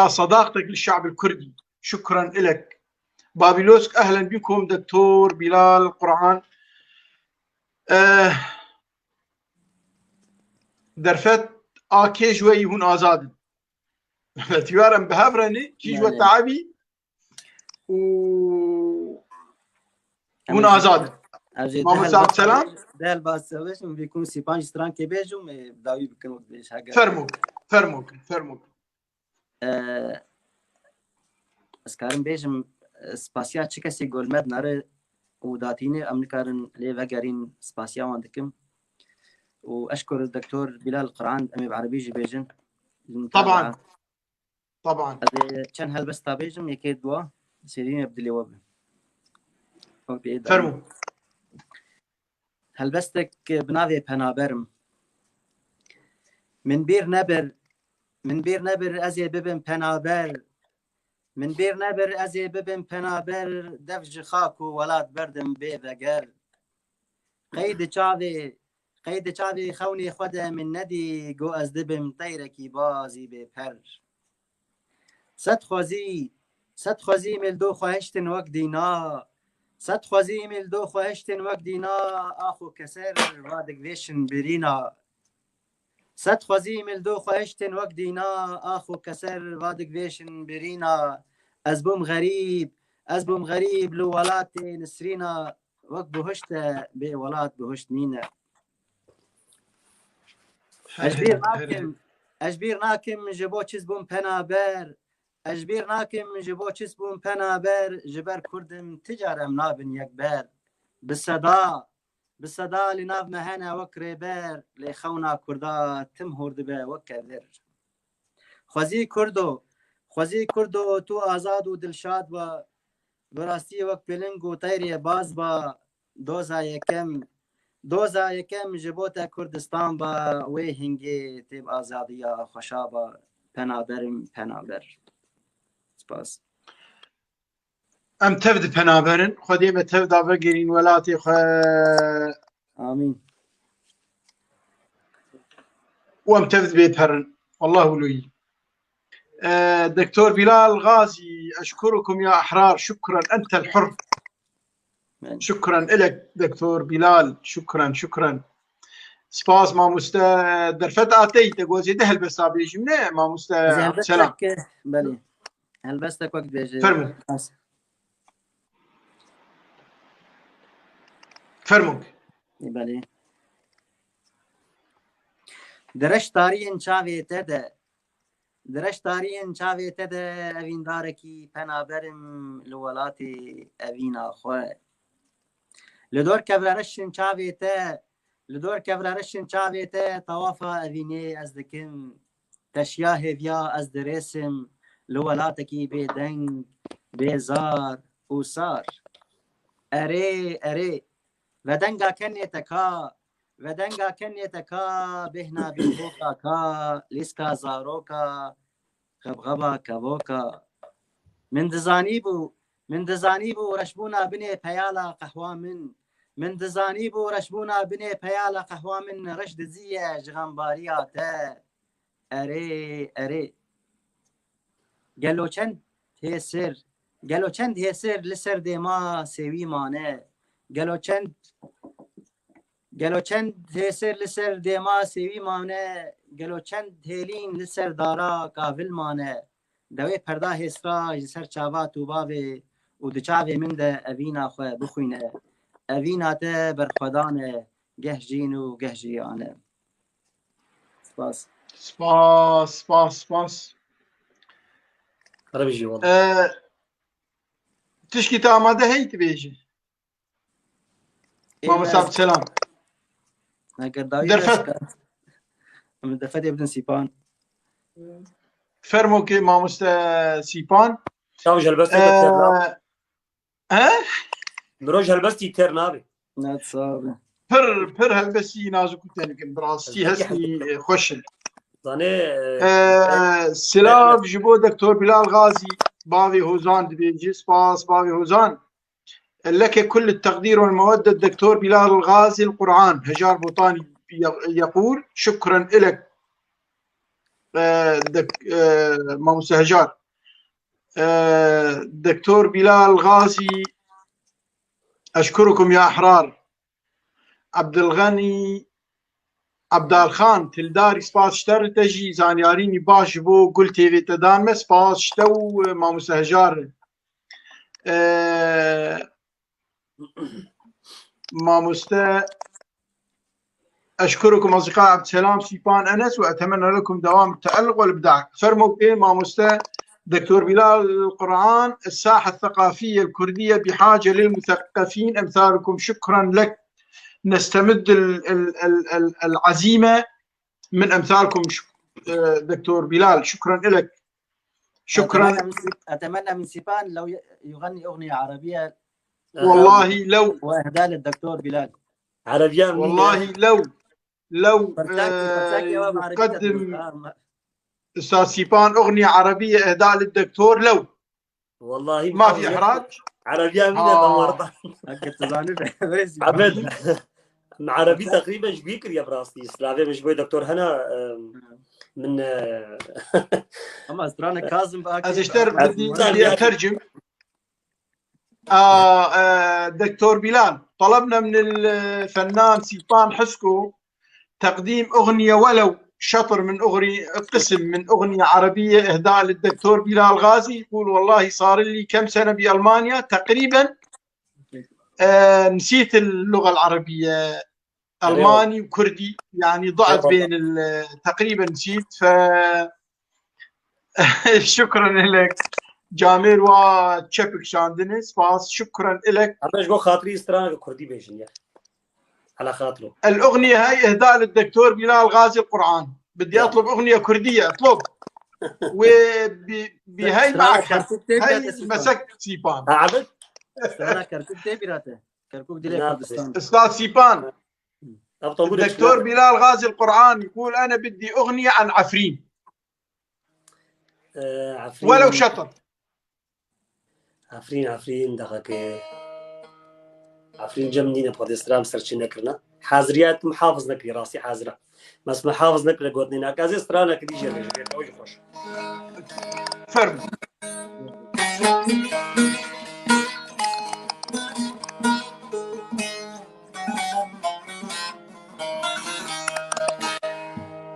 صداقتك للشعب الكردي. شكرا لك. بابلوسك، أهلا بكم دكتور بلال قرعان. آه، derfet a kê ji we yî hûn azad in. Tîwar em bi hev re ne, kî ji we teebî, û hûn azad in. Mamoste Abdulselam? Dehel bas bêjim, vî kun sîpanc strankê bêjim, ê, dawî bikin wek bêj, heger. Fermû, fermû, fermû. E, ez karim bêjim, e, spasiya çi kesî gol me dinare û datînê em nikarin lê vegerîn, spasiya wan dikim. Û eşkur doktor Bilal Quran, em ê bi erebî jî bêjin. Taban. Taban. Ez ê çend helbesta bêjim, yekê dua, sêrînê bi dilê we be. Fermû. Helbestek bi navê Penaberim. Min bîr nebir, min bîr nebir ez ê bibim penaber. Min bîr nebir ez ê bibim penaber, dev ji xak û welat berdim bê veger. Qey di çavê, qey di çavê xewnê xwe de min nedî, got ez dibim teyrekî bazî bê per. Sed xwezî, sed xwezî mêldo xwe hiştin wek dîna. Sed xwezî mêldo xwe hiştin wek dîna, ax û keser va digvêşin birîna. Sed xwezî mêldo xwe hiştin wek dîna, ax û keser va digvêşin birîna. Ez bûm xerîb, ez bûm xerîb li welatê nisrîna. Wek buhişt e bê welat buhişt nîne. Ez bîr nakim, ez bîr nakim ji bo çi bûm penaber. Ez bîr nakim ji bo çi bûm penaber. Ji ber Kurd im ti car em nabin yekber. Bi seda, bi seda li nav me hene wek rêber. Lê xewna Kurda tim hor dibe wek kevir. Xwezî Kurdo, xwezî Kurdo tu azad û dilşad be. Bi rastî wek piling û teyrê baz ba, doza yekem, doza yekem ji bo te Kurdistan ba, wê hingê tê bi azadiya xweşa ba, penaberim, penaber. Spas. Em tev di penaberin, Xwedê me tev da vegerîn welatê xwe. Amîn. Û em tev dibê perin. Wallah wilo yî. E, Doktor Bilal Gazi, eşkurukum ya ahrar, şukran, entel hur. Şukran ilek, Doktor Bilal, şukran, şukran. Spas, mamoste Derfet Atey, te got zêde helbesta bêjim, ne, mamoste Abdulselam? Belê. Helbestek wek dibêje. Fermû. Fermû. Ê, belê. Di reş tariyên çavê te de, di reş tariyên çavê te de evîndarekî penaberim li welatê evîna xwe. Li dor kevrereşên çavê te, li dor kevrereşên çavê te tawafa evînê ez dikim. Teşiya hêviya ez dirêsim li welatekî bêdeng, bêzar û sar. Erê, erê, vedenga kenê te ka, vedenga kenê te ka, bêhna bîboka ka, lîska zaroka, xebxeba kevoka. Min dizanîbû, min dizanîbû reşbûna binê peyala qehwa min. Min dizanîbû reşbûna binê peyala qehwa min reş dizî ye ji xembariya te. Erê, erê. Gelo çend hêsir, gelo çend hêsir li ser dêma sêwî mane? Gelo çend, gelo çend hêsir li ser dêma sêwî mane? Gelo çend hêlîn li ser dara kavil mane? Dewê perda hêsra ji ser çava tu bavê û di çavê min de evîna xwe bixwîne. Evîna te berxwedan e, geh jîn û geh jiyan e. Spas. Spas, spas, spas. Erê bijî wala. Ee, tişkî te amade heyî tu bêjî? Ê, mamoste Abdulselam. Eger dawî Derfet. Em Derfetê bidin Sîpan. Fermo ki mamoste Sîpan. Tamam, helbestê te têr nabe. Ee, He? Miroj helbestî têr nabe. Ne, sağ ol. Pir, pir helbestî nazik û tenik in, bi rastî hestî, e, xweş in. Zanê, e, e, silav ji bo Doktor Bilal Gazi, bavê Hozan dibêjî, spas, bavê Hozan. Leke kull teqdîr wal mewedde Doktor Bilal Gazi, Quran, Hejar Botanî, ye-, yeqûl, şukran ilek, e, dek-, e, Mamoste Hejar. E, Doktor Bilal Gazi, eşkurukum ya ahrar. Abdulganî Abdalxan Tildarî, spas ji te re, te jî zanyarînî baş ji bo Gul T V te dan me. Spas ji te û, e, Mamoste Hejar re. Ee, mamoste, أشكركم أصدقاء عبد السلام سيبان أنس، وأتمنى لكم دوام التألق والإبداع. Fermo bê mamoste Doktor Bilal Kur'an, الساحة الثقافية الكردية بحاجة للمثقفين أمثالكم. شكرا لك. نستمد ال-، ال-، ال-، ال-، العزيمة من أمثالكم. ش-، آه، دكتور بلال، شكرا لك. شكرا. أتمنى من سيب-، أتمنى من سيبان لو ي-، يغني أغنية عربية. والله لو. وإهداء للدكتور بلال. عربية منينة. والله لو، لو، برتاكي، برتاكي آه، يا بابا عربية يقدم تقول. آه، ما أستاذ سيبان أغنية عربية إهداء للدكتور لو. والله ما في إحراج. عربية منينة آه. دمرتها. هكا تزعلي بس. عبد. عربي تقريبًا شبيكر يا براستي. سلافي مش بوي دكتور هنا، أم، من، آه، أما أسترانا كاظم بقى أزشتر بدي، بدي أترجم. آه، آه، دكتور بلال، طلبنا من الفنان سيبان حسكو تقديم أغنية ولو شطر من أغنية، قسم من أغنية عربية إهداء للدكتور بلال غازي. يقول: "والله صار لي كم سنة بألمانيا تقريبًا، آه، نسيت اللغة العربية، ألماني وكردي، يعني ضعت بين ال-، تقريبًا نسيت." ف شكرًا لك. Camêr wa çepik şandine, spas. شكرًا لك. Ama ji bo xatirî straneke kurdî bêjin ya. Ala xatiro. الأغنية هاي إهداء للدكتور بلال غازي القرآن. بدي أطلب أغنية كردية، أطلب. وبهاي معك. هاي مسك سيبان. Ha, Abid? Strana Kerkûk tê bîra te. Kerkûk dilê Kurdistan. أستاذ سيبان. الدكتور بلال غازي القرآن يقول: "أنا بدي أغنية عن عفرين." Ee, Efrîn. Welew şetir. Efrîn, Efrîn, dexeke. Efrîn cem nîne, padê stran ser çê nekirine. Haziriya tu muhafiz nekirî, rastî hazira. Mes muhafiz nekire gotinê nak. Ez ê stranek dî jê bêjim, bê xweş. Fermo.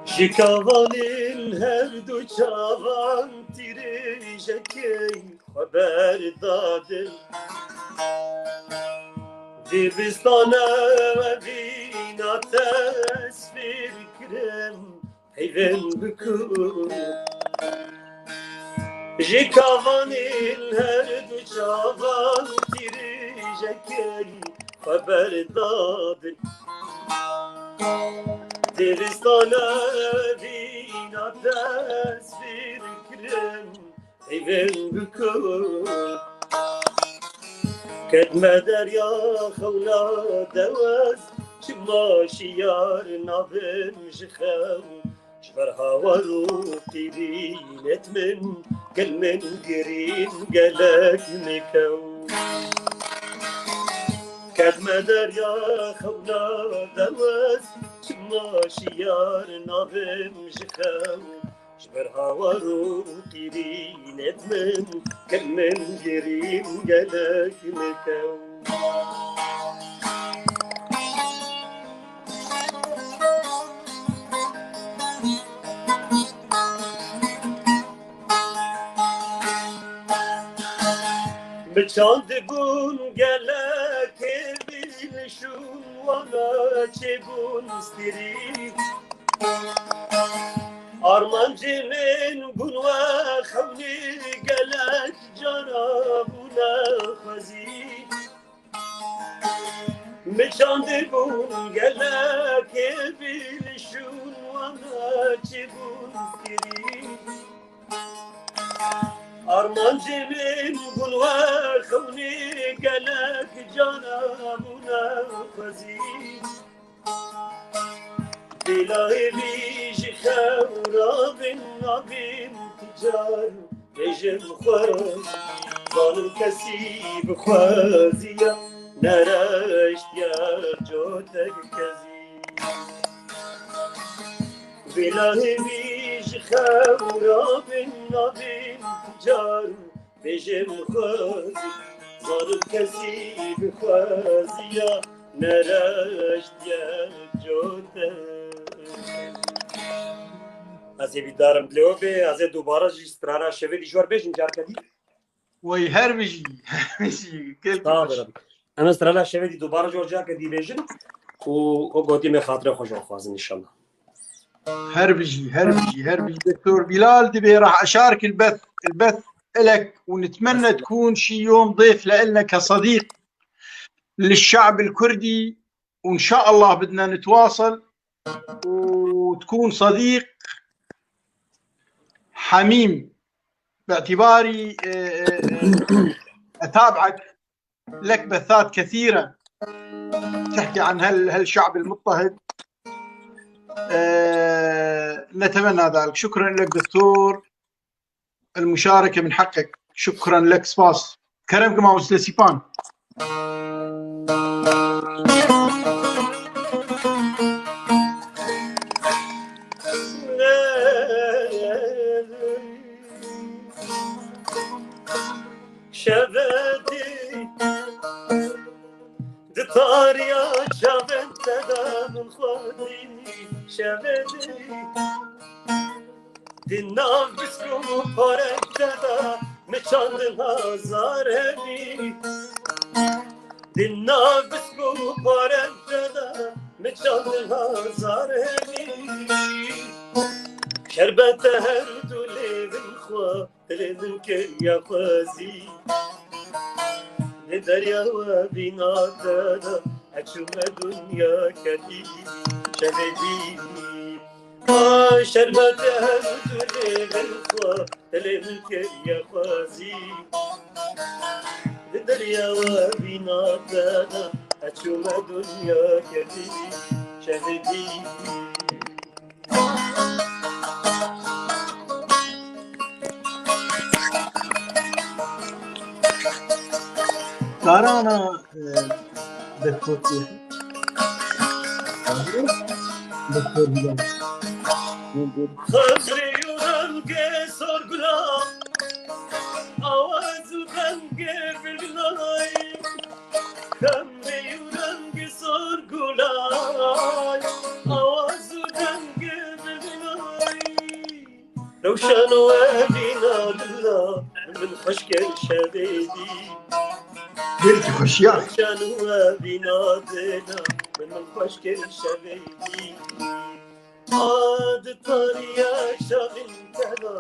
Ji kavanên her du çavan tîrêjekê xwe berdadin. Dibistana evîna tesvîr kirim, heyvên bikur. Ji kavanên her du çavan tîrêjekê xwe berdadin. Dibistana evîna tesvîr kirim, heyvên bikur. Kedme derya xewna dewez, çima şiyar nabim ji xew. Ji ber hawar û tîrînêt min, gel min girîn gelek nikew. Kedme derya xewna dewez, çima şiyar nabim ji xew. Ji ber hawar û tîrînêt min, gel min girîn gelek nikew. Bi çand bûn gelek hêvî li şûn wana çêbûn stirî. Armancê min bûn we xewnî gelek cara bûne xwezî. Min çandê bûn gelekê bî li şûn wana çêbûn kirî. Armancê min bûn we xewnî gelek cara bûne xwezî. Bila hêvî ji xew rabin nabin tu car bêjim xwe. Zanim kesî bi xweziya nereştiye cotek kezî. Bila hêvî ji xew rabin nabin tu car bêjim xwezî, zalim kesî bi xweziya nereştiye cote. Ez ê bîdarim dilê we bê, ez ê dubare jî strana şevê dî ji we re bêjim careke dî. Wey her bijî, her bijî. Gelkî Sağ baş. Olun. Em strana şevê dî dubara jor ciyake dî bêjin û o gotî me xatire xwe ji xwazin inşallah. Her bijî, her bijî, her bijî. دكتور بلال دبي راح أشارك البث، البث إلك، ونتمنى تكون شي يوم ضيف لإلنا كصديق للشعب الكردي، وإن شاء الله بدنا نتواصل وتكون صديق حميم، باعتباري، آه، آه، آه، أتابعك، لك بثات كثيرة تحكي عن هال-، هالشعب المضطهد. آه، نتمنى ذلك. شكرًا لك دكتور، المشاركة من حقك. شكرًا لك، سباس. Kerem ke mamoste Sîpan. Şevê dî di tariya çavên te de min xwedî. Şevê dî di nav bisk û parên te de min çandin hezar hebî. Di nav bisk û parên te de min çandin hezar hebî. Şerbete her du lêvin xwe, dilê min kiriye xwezî. Li derya we bîna te de, ez çûme dinya kedî, şevê dî. Ay şerbete her du lêvin xwe, dilê min kiriye xwezî. Li derya we bîna te de, ez çûme dinya kedî, şevê dî. Tarana, e, Doktor Doktor Bilal. Xemrê û rengê sorgula, awaz û dengê bilbilay. Xemrê û rengê sorgula, awaz û dengê bilbilay. Rewşan we bîna dila, min xweş kir şevê dî. Gelkî xweşiya. Rewşan we bîna dila, min xweş kir şevê dî. A di tariya çavên te de,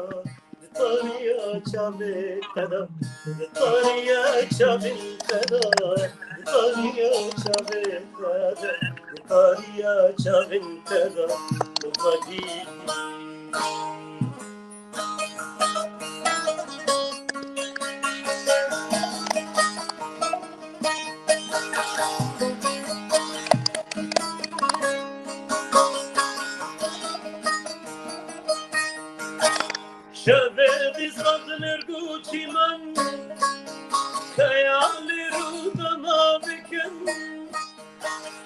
di tariya çavên te de, di tariya çavên te de, di tariya çavên te de, di tariya çavên te de, min xwedî. Şevê dî zazin êrg û çîman, xeyalê rû dema bikin.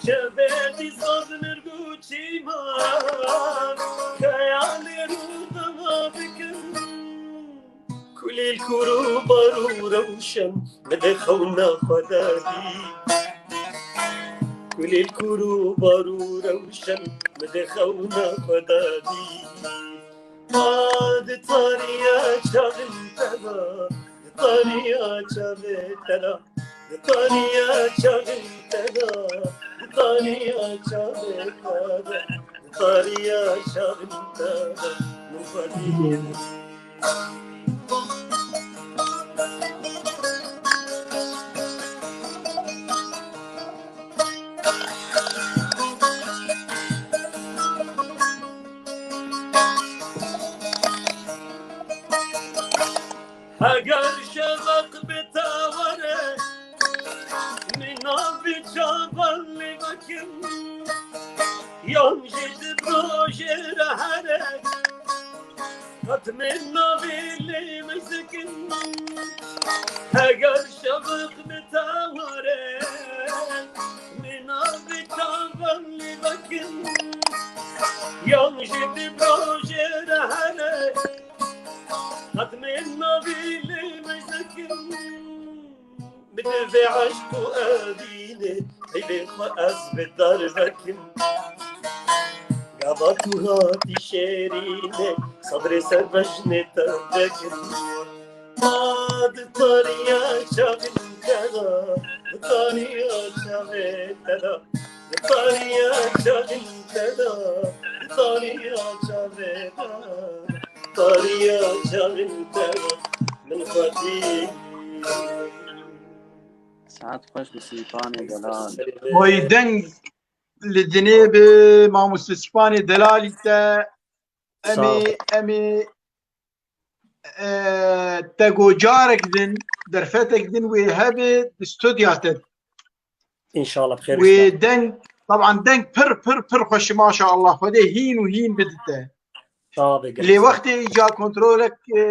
Şevê dî zazin êrg û çîman, xeyalê rû dema bikin. Kulîl kûr û bar û rewşen, min dê xewna xwe dadî. Kulîl kûr û bar û rewşen, min dê xewna xwe dadî. A di tariya çavên te de, di tariya çavên te de, di tariya çavên te de, di tariya çavên te de, di tariya çavên te de, min xwedî. Heger şeveq bi te were, min navê çavan lê vekim, yan jî di rojê re here, qet min navê lê mizdikim. Heger şeveq bi te were, min navê çavan lê vekim, yan jî di rojê re here, qet min navê lê mizdikim. Bi divê eşq û evînê, heyvê xwe ez bi dar vekim. Gava tu hatî şêrînê, sedrê ser bejnê te vekim. Di tariya çavên te de, di tariya çavê te de, di tariya çavên te de, di tariya çavê te de, tariya çavên te de, min xwedî. Saet xweş bi Sîpanê delal. Oy deng li dinê bi mamoste Sîpanê delalî te. Em ê, em ê, e, te go carek din, derfetek din wê hebe di studya te. İnşallah, bi xêr. Wê deng, taban deng pir, pir, pir xweş, maşallah. Xwedê hîn û hîn bidite. Sağ ol, gelek sağ ol. Lê wextê îca kontrolek, e,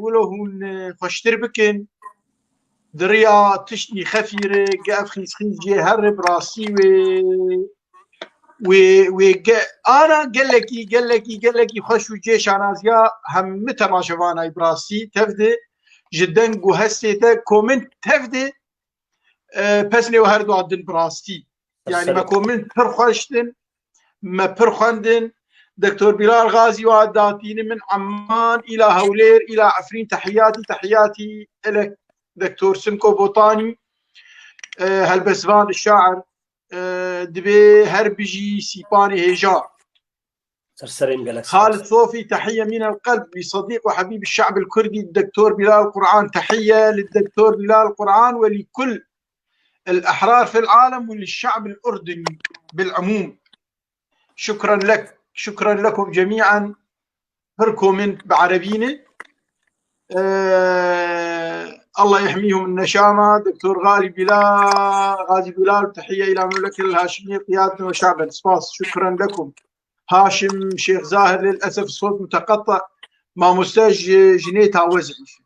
wilo hûn, e, xweştir bikin, di riya tişt nîxefîre, ge ev xîzxîz jê here, bi rastî wê, wê, wê ge-, ana gelekî, gelekî, gelekî xweş û cê şanaziya hemî temaşevanayî bi rastî tev de ji deng û hestê te komint tev de, e, pesnê we her dua din bi rastî. Yanî me komint pir xweş din, me pir xwendin. Doktor Bilal Gazi wa datîni min Amman, îla Hewlêr, îla Efrîn, tehiyatî, tehiyatî, elek Doktor Simko Botanî, e, helbestvan, şair, e, dibê her bijî Sîpanê hêja. Ser serê min gelek spas. Xalid Sofî, tehiye min el-qelb li sedîq û hebîb şe'b el-kurdî, Doktor Bilal Quran, tehiye li Doktor Bilal Quran ve li kul el-ehrar fil alem ve li şe'b el-urduni bil umum. Şukran lek, şukran lekum cemî'en. Pir komint bi erebî ne. Ee, Allah yehmîhum neşama, Doktor Gali Bila, Gazi Bilal, tehiye ila memleketil Haşimiye, qiyadeten ve şa'ben. Spas, şukran lekum. Haşim Şêx Zahir, lil esef sot muteqetta. Mamoste ji, ji nê tawe zehîf.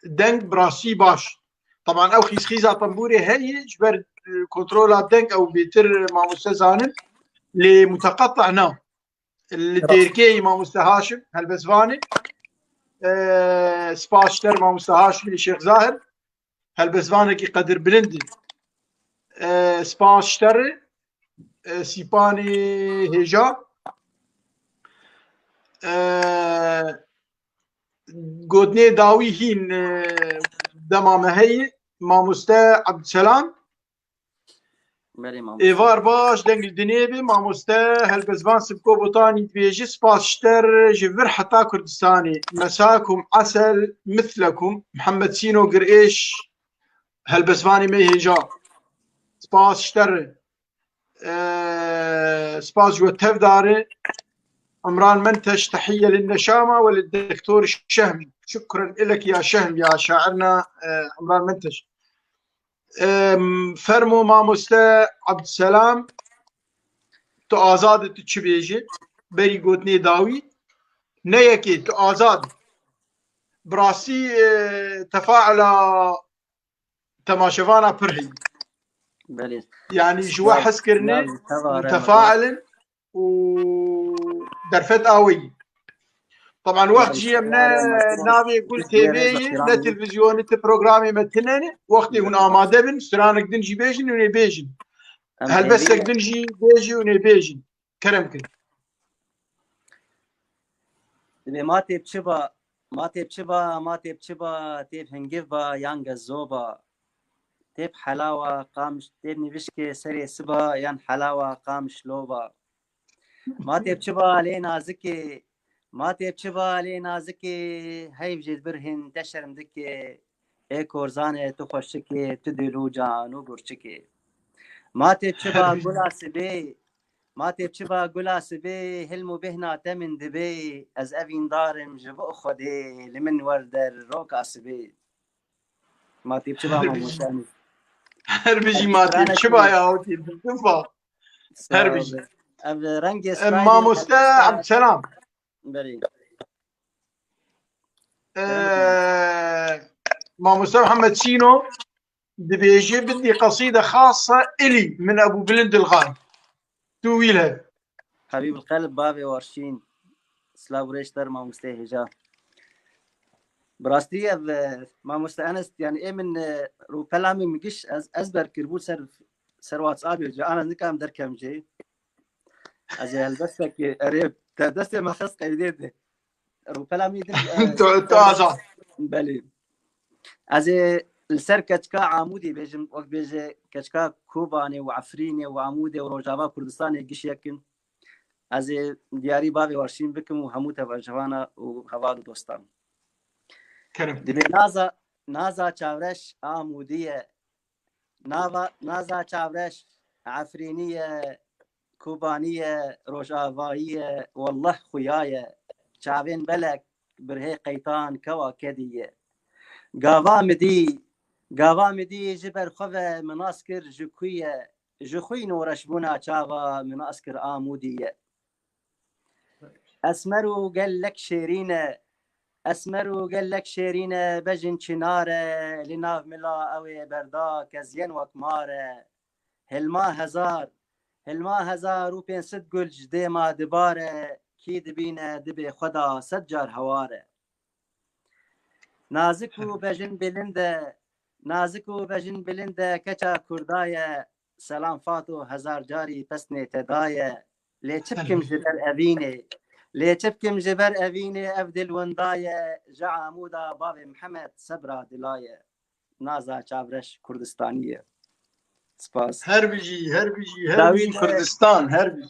Deng bi rastî baş. Taban ew xîzxîza tembûrê heye, ji ber, e, kontrola deng ew bêtir mamoste zanin. Lê muteqetta na. Li dêrkeyî mamoste Haşim, helbestvanê. E, spas ji te re mamoste Haşimê Şêx Zahir. Helbestvanekî qedirbilind e. E, spas ji te re, e, Sîpanê hêja. E, gotinê dawî hîn, e, dema me heye, mamoste Ebdselam. Belê, mamoste. Êvar baş, deng li dinê be, mamoste helbestvan Simko Botanî dibêje, spas ji te re ji vir heta Kurdistanê. Mesakum esel mislekum, Mihemed Sîno Girêş, helbestvanê me hêja. Spas ji te re. Eee, spas ji we tevdar e. Emran Menteş, tehiye lin neşama ve li Doktor Şehm. Şukran ilek ya Şehm ya şairna, eee, Emran Menteş. Em, fermo mamoste Abdselam, tu azad e, tu çi bêjî? Berî gotinê dawî. Ne yekê, tu azad e. Bi rastî, e, tefaila temaşevana pir heyî. Belê. Yanî ji we hez kirine, tefail in û derfet aweyî. Taban wext jî em ne navê Gul T V ye, ne televîzyonê, ti programê me tine ne. Wextê hûn amade bin, stranek din jî bêjin, hûn ê bêjin. Helbestek din jî bêjî, hûn ê bêjin. Kerem kin. Dibê ma tê bi çi ba, ma tê bi çi ba, ma tê bi çi ba, tê bi hingiv ba, yan gezo ba, tê bi helawa, qamş, tê bi nivişkê serê siba, yan helawa, qamş, lo ba. Ma tê bi çi ba lê nazikê, ma tê bi çi ba lê nazikê, heyv jê dibirhin te şerm dikê, ê korzanê tu xweşikê, tu dil û can û gurçikê. Ma tê bi çi ba gula sibê, ma tê bi çi ba gula sibê, hilm û bêhna te min dibê, ez evîndar im ji bo Xwedê, li min werder roka sibê. Ma tê bi çi ba mamoste? Her bijî ma tê bi çi ba ya, o tê bi çi ba. Her bijî. Ev rengê, em, mamoste Abdselam. Belê. Ee, mamoste Mihemed Sîno dibêje bidî qesîde xasa ilî min Ebû Bilind Dilxan. Tu wî le. Habîb Qelb bavê Warşîn. Silav û rêş der mamoste hêja. Bi rastî ev, e, mamoste Enes, yani ê min, e, rûpela min min giş ez, ezber kiribû ser, ser WhatsAppê, ji ana nikarim derkem jê. Ez ê helbestekê erê te destê me xist qeydê de. Rûpela min din, e, tu, tu azad. Belê. Ez ê li ser keçika Amûdî bêjim, wek bêje keçika Kobanê û Efrînê û Amûdê û Rojava Kurdistanê giş yek in. Ez ê diyarî bavê Warşîn bikim û hemû tevaşevana û heval û dostan. Kerem. Dibê naza, naza çavreş Amûdî ye. Nava, naza çavreş Efrînî ye, Kobanî ye, Rojavayî ye, wellah xuya ye. Çavên belek birhê qeytan kewa kedî ye. Gava min dî, gava min dî ji ber xwe ve min nas kir ji ku ye, ji xwîn û reşbûna çava min nas kir Amûdî ye. Esmer û gelek şêrîn e, esmer û gelek şêrîn e, bejin çinar e, li nav mila ew ê berda kezyen wek mar e. Hilma hezar, hilma hezar û pênc sed gul ji dêma dibare, kî dibîne dibê xwe da sed car hewar e. Nazik û bejin bilind e, nazik û bejin bilind e, keça Kurda ye, selam Fato hezar carî pesnê te daye. Lê çi bikim ji ber evînê, lê çi bikim ji ber evînê, ev dil winda ye, ji Amûda bavê Mihemed sebra dila ye. Naza çavreş Kurdistanî ye. Spas. Her bijî, her bijî, her Dawî bijî de Kurdistan, her bijî.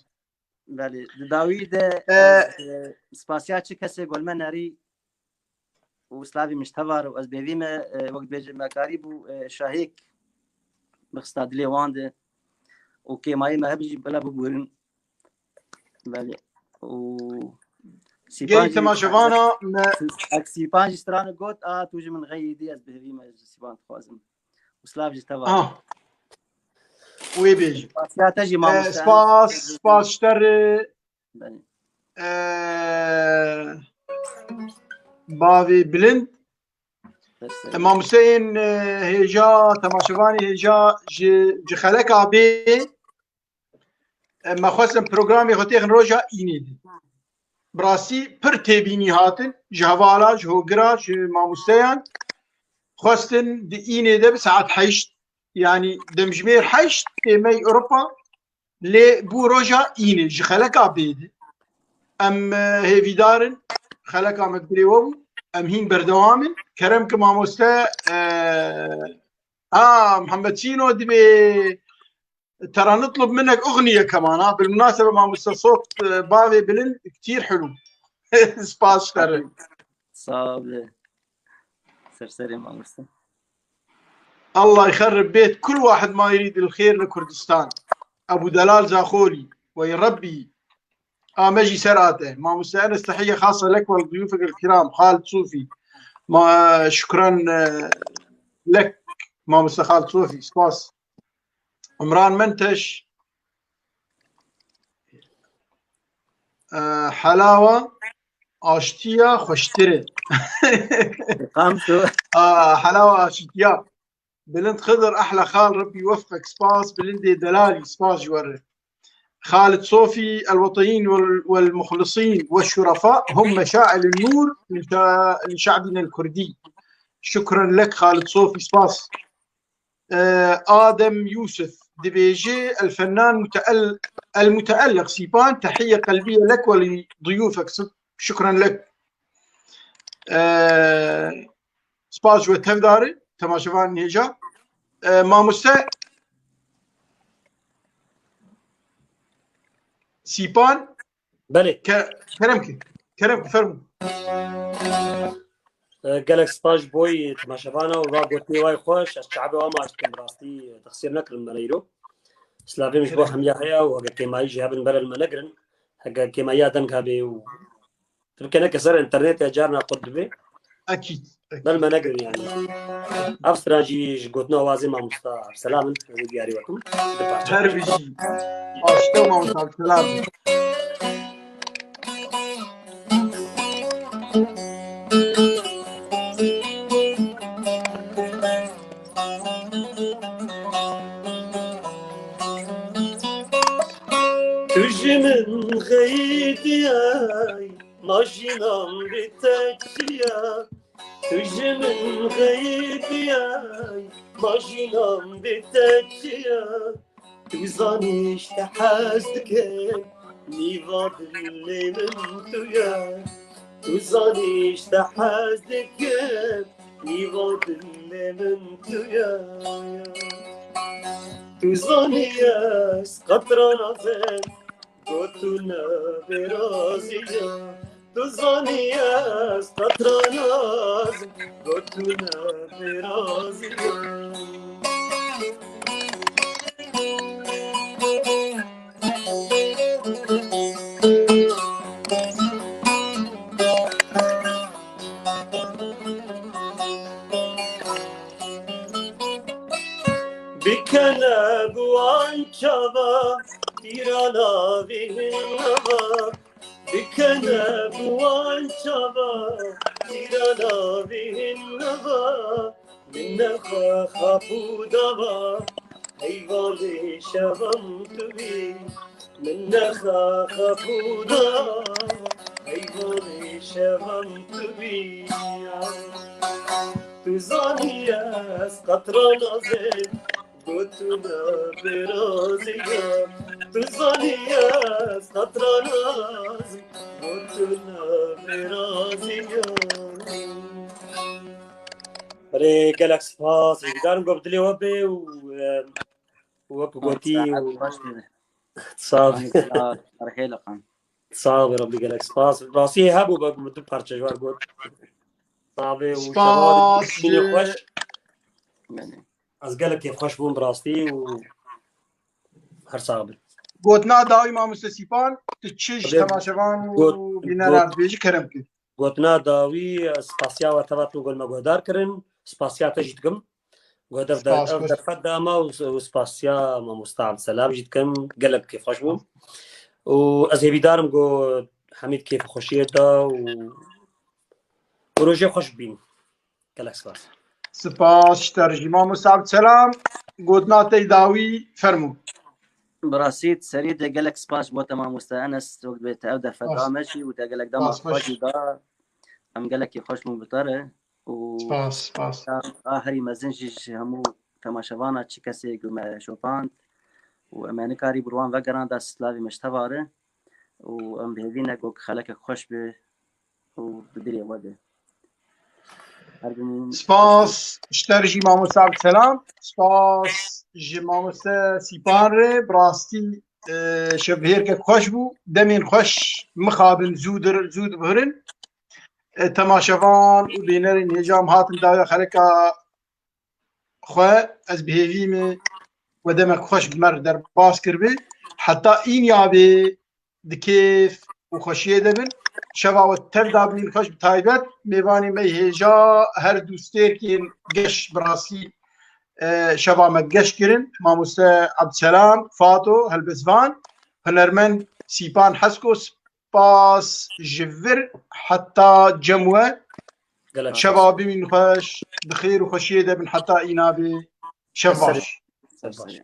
Belê, di dawî de Ee, ez, e, spasiya çi kesê gol me nerî û slavî min ji te var û ez bêvî me, e, wek dibêje me karî bû, e, şahêk bixista dilê wan de û kêmayê me hebî jî bila bigurin. Belê. Û Sîpan Gey jî temaşevana me. Ek Sîpan jî strana got, a tu ji min xeyî dî, ez bihêvî me ji Sîpan dixwazim. Û slav ji te va. Ah. Wê bêjî. Spasiya te jî, e, mamoste. Spas, spas ji te re. Belê. E, bavê bilind. Ser serê. E, mamosteyên, e, hêja, temaşevanê hêja ji, ji xeleka bê. E, me xwestin programê xwe têxin roja înê de. Bi rastî pir têbînî hatin ji hevala, ji hogira, ji mamosteyan. Xwestin di înê de bi saet heşt, yanî demjimêr heşt êmey Ewropa, lê bû roja înê ji xeleka bê de. Em, e, hêvîdar in, xeleka me bi dilê we bû, em hîn berdewam in. Kerem ki mamoste, e, a, Mihemed Çîno dibê ترى نطلب منك أغنية كمان، ها؟ بالمناسبة ماموستا صوت، آه، bavê bilind كتير حلو. Spas ji te re. Sağ ol. Ser serê mamoste. الله يخرب بيت كل واحد ما يريد الخير لكردستان. أبو دلال زاخولي، وي ربي. آه، مجي سرعته. ماموستا أنس، تحية خاصة لك ولضيوفك الكرام. خالد صوفي. ما، شكرا، آه، لك. ماموستا خالد صوفي، سباس. عمران منتش. آه، حلاوة آشتيا خوشتري. قامتو. آه، حلاوة آشتيا. بلند خضر، أحلى خال، ربي يوفقك. سباس. بلندي دلالي، سباس جواري. خالد صوفي، الوطنيين وال-، والمخلصين والشرفاء هم مشاعل النور لشا-، لشعبنا الكردي. شكرا لك خالد صوفي، سباس. آه، آدم يوسف دبيجي، الفنان متأل-، المتألق سيبان، تحية قلبية لك ولضيوفك. شكرا لك. آه، سباس جوة تفداري، تماشفان نيجا. آه، ماموستا سيبان. Belê. Ke-, kerem ki. Kerem ki, fermo. E, gelek spas ji bo temaşevana û va gotinê wayê xweş. Ez çavê wan maç dikim, bi rastî, e, texsîr nekirin me re îro. Slavê min ji bo hemiya heye û heke kêmayî jî hebin bere li me negirin. Heke kêmayiya deng hebe û tu bikene ke ser internetê carna qut dibe. Ekîd. Bel me negirin yani. Ev stran jî ji gotina awazê mamosta Selam in, ez ê diyarî wekim. Di parça. Her bijî. Aşte mamosta Selam. Tu ji min xeyidiyay, ma jinan bi te çiya. Tu ji min xeyidiyay, ma jinan bi te çiya. Tu zanî ji te hez dikim, nîva dilê min tu ye. Tu zanî ji te hez dikim, Nîva dilê min tu ye. Tu zanî ez qet ranazim, got tu ne bêrazî ye. Tu zanî ez qet ranazim, got tu ne bêrazî ye. Bikene bi wan çava, tîra navî hin nava. Bikene bi wan çava, tîra navî hin nava. Min nexwe xapû dava, heyvalê şevan tu bî. Min nexwe xapû dava, heyvalê şevan tu bî. Tu zanî ez qet ranazim, got tu ne bêrazî ye. Tu zanî ez qet ranazim, got tu ne bêrazî ye. Erê, gelek spas. Hêvîdarim ku bi dilê we bê û, e, û wek gotî û Saet baş bê. Sağ ol. Ay, sağ ol. Erhê liqan. Sağ ol, Rabbi, gelek spas. Rastî hebû, bak, min du parça ji we got. Sağ ol û Spas şevan ji xweş. Belê. Ez gelek kêfxweş bûm, bi rastî û her sax bin. Gotina dawî mamoste Sîpan, tu çi ji Tabii, temaşevan û got-, bînera got-, dibêjî kerem kir. Gotina dawî, ez spasiya we teva tu gol me guhdar kirin, spasiya te jî dikim. Guhdev de-, Spas, ev xweş. Derfet dama û, û spasiya mamosta Abdselam jî dikim, gelek kêfxweş bû. Û ez hêvîdarim ku hemî di kêfxweşiyê de û, û rojê xweş bibîn. Gelek spas. Spas ji te re jî. Mamoste Abdselam, gotina te dawî, fermû. Bi rastî serî de gelek spas bo te mamoste Enes, wek dibê te ev derfet Spas. Dame jî û te gelek dema Spas, xweş. Xweş jî da. Em gelekî xweş bûn bi te re. Û Spas, spas. A herî mezin jî ji hemû temaşevana çi kesê ku me şopand û em ê nikarî bi wan vegeran da slavê me ji te vare û em bi hêvî ne ku xelekek xweş be û bi dilê we be. Her bimîn. Spas ji te re jî mamoste Abdselam. Spas ji mamoste Sîpan re. Bi rastî, e, şevbihêrkek xweş bû. Demên xweş mixabin zû dir, zû dibirin. E, temaşevan û bînerên hêja em hatin dawiya xeleka xwe. Ez bi hêvî me we demek xweş bi me re derbas kiribe. Heta înya bê di kêf û xweşiyê de bin. Şeva we tev da bimîn xweş, bi taybet mêvanê me hêja her du stêrkên geş bi rastî, e, şeva me geş kirin. Mamoste Abdselam, Fato, helbestvan, hunermend Sîpan Hesko, spas ji vir heta cem we. Gelek Şeva spas. Bimîn xweş, bi xêr û xweşiyê de bin heta îna bê. Şev baş. Ser serî.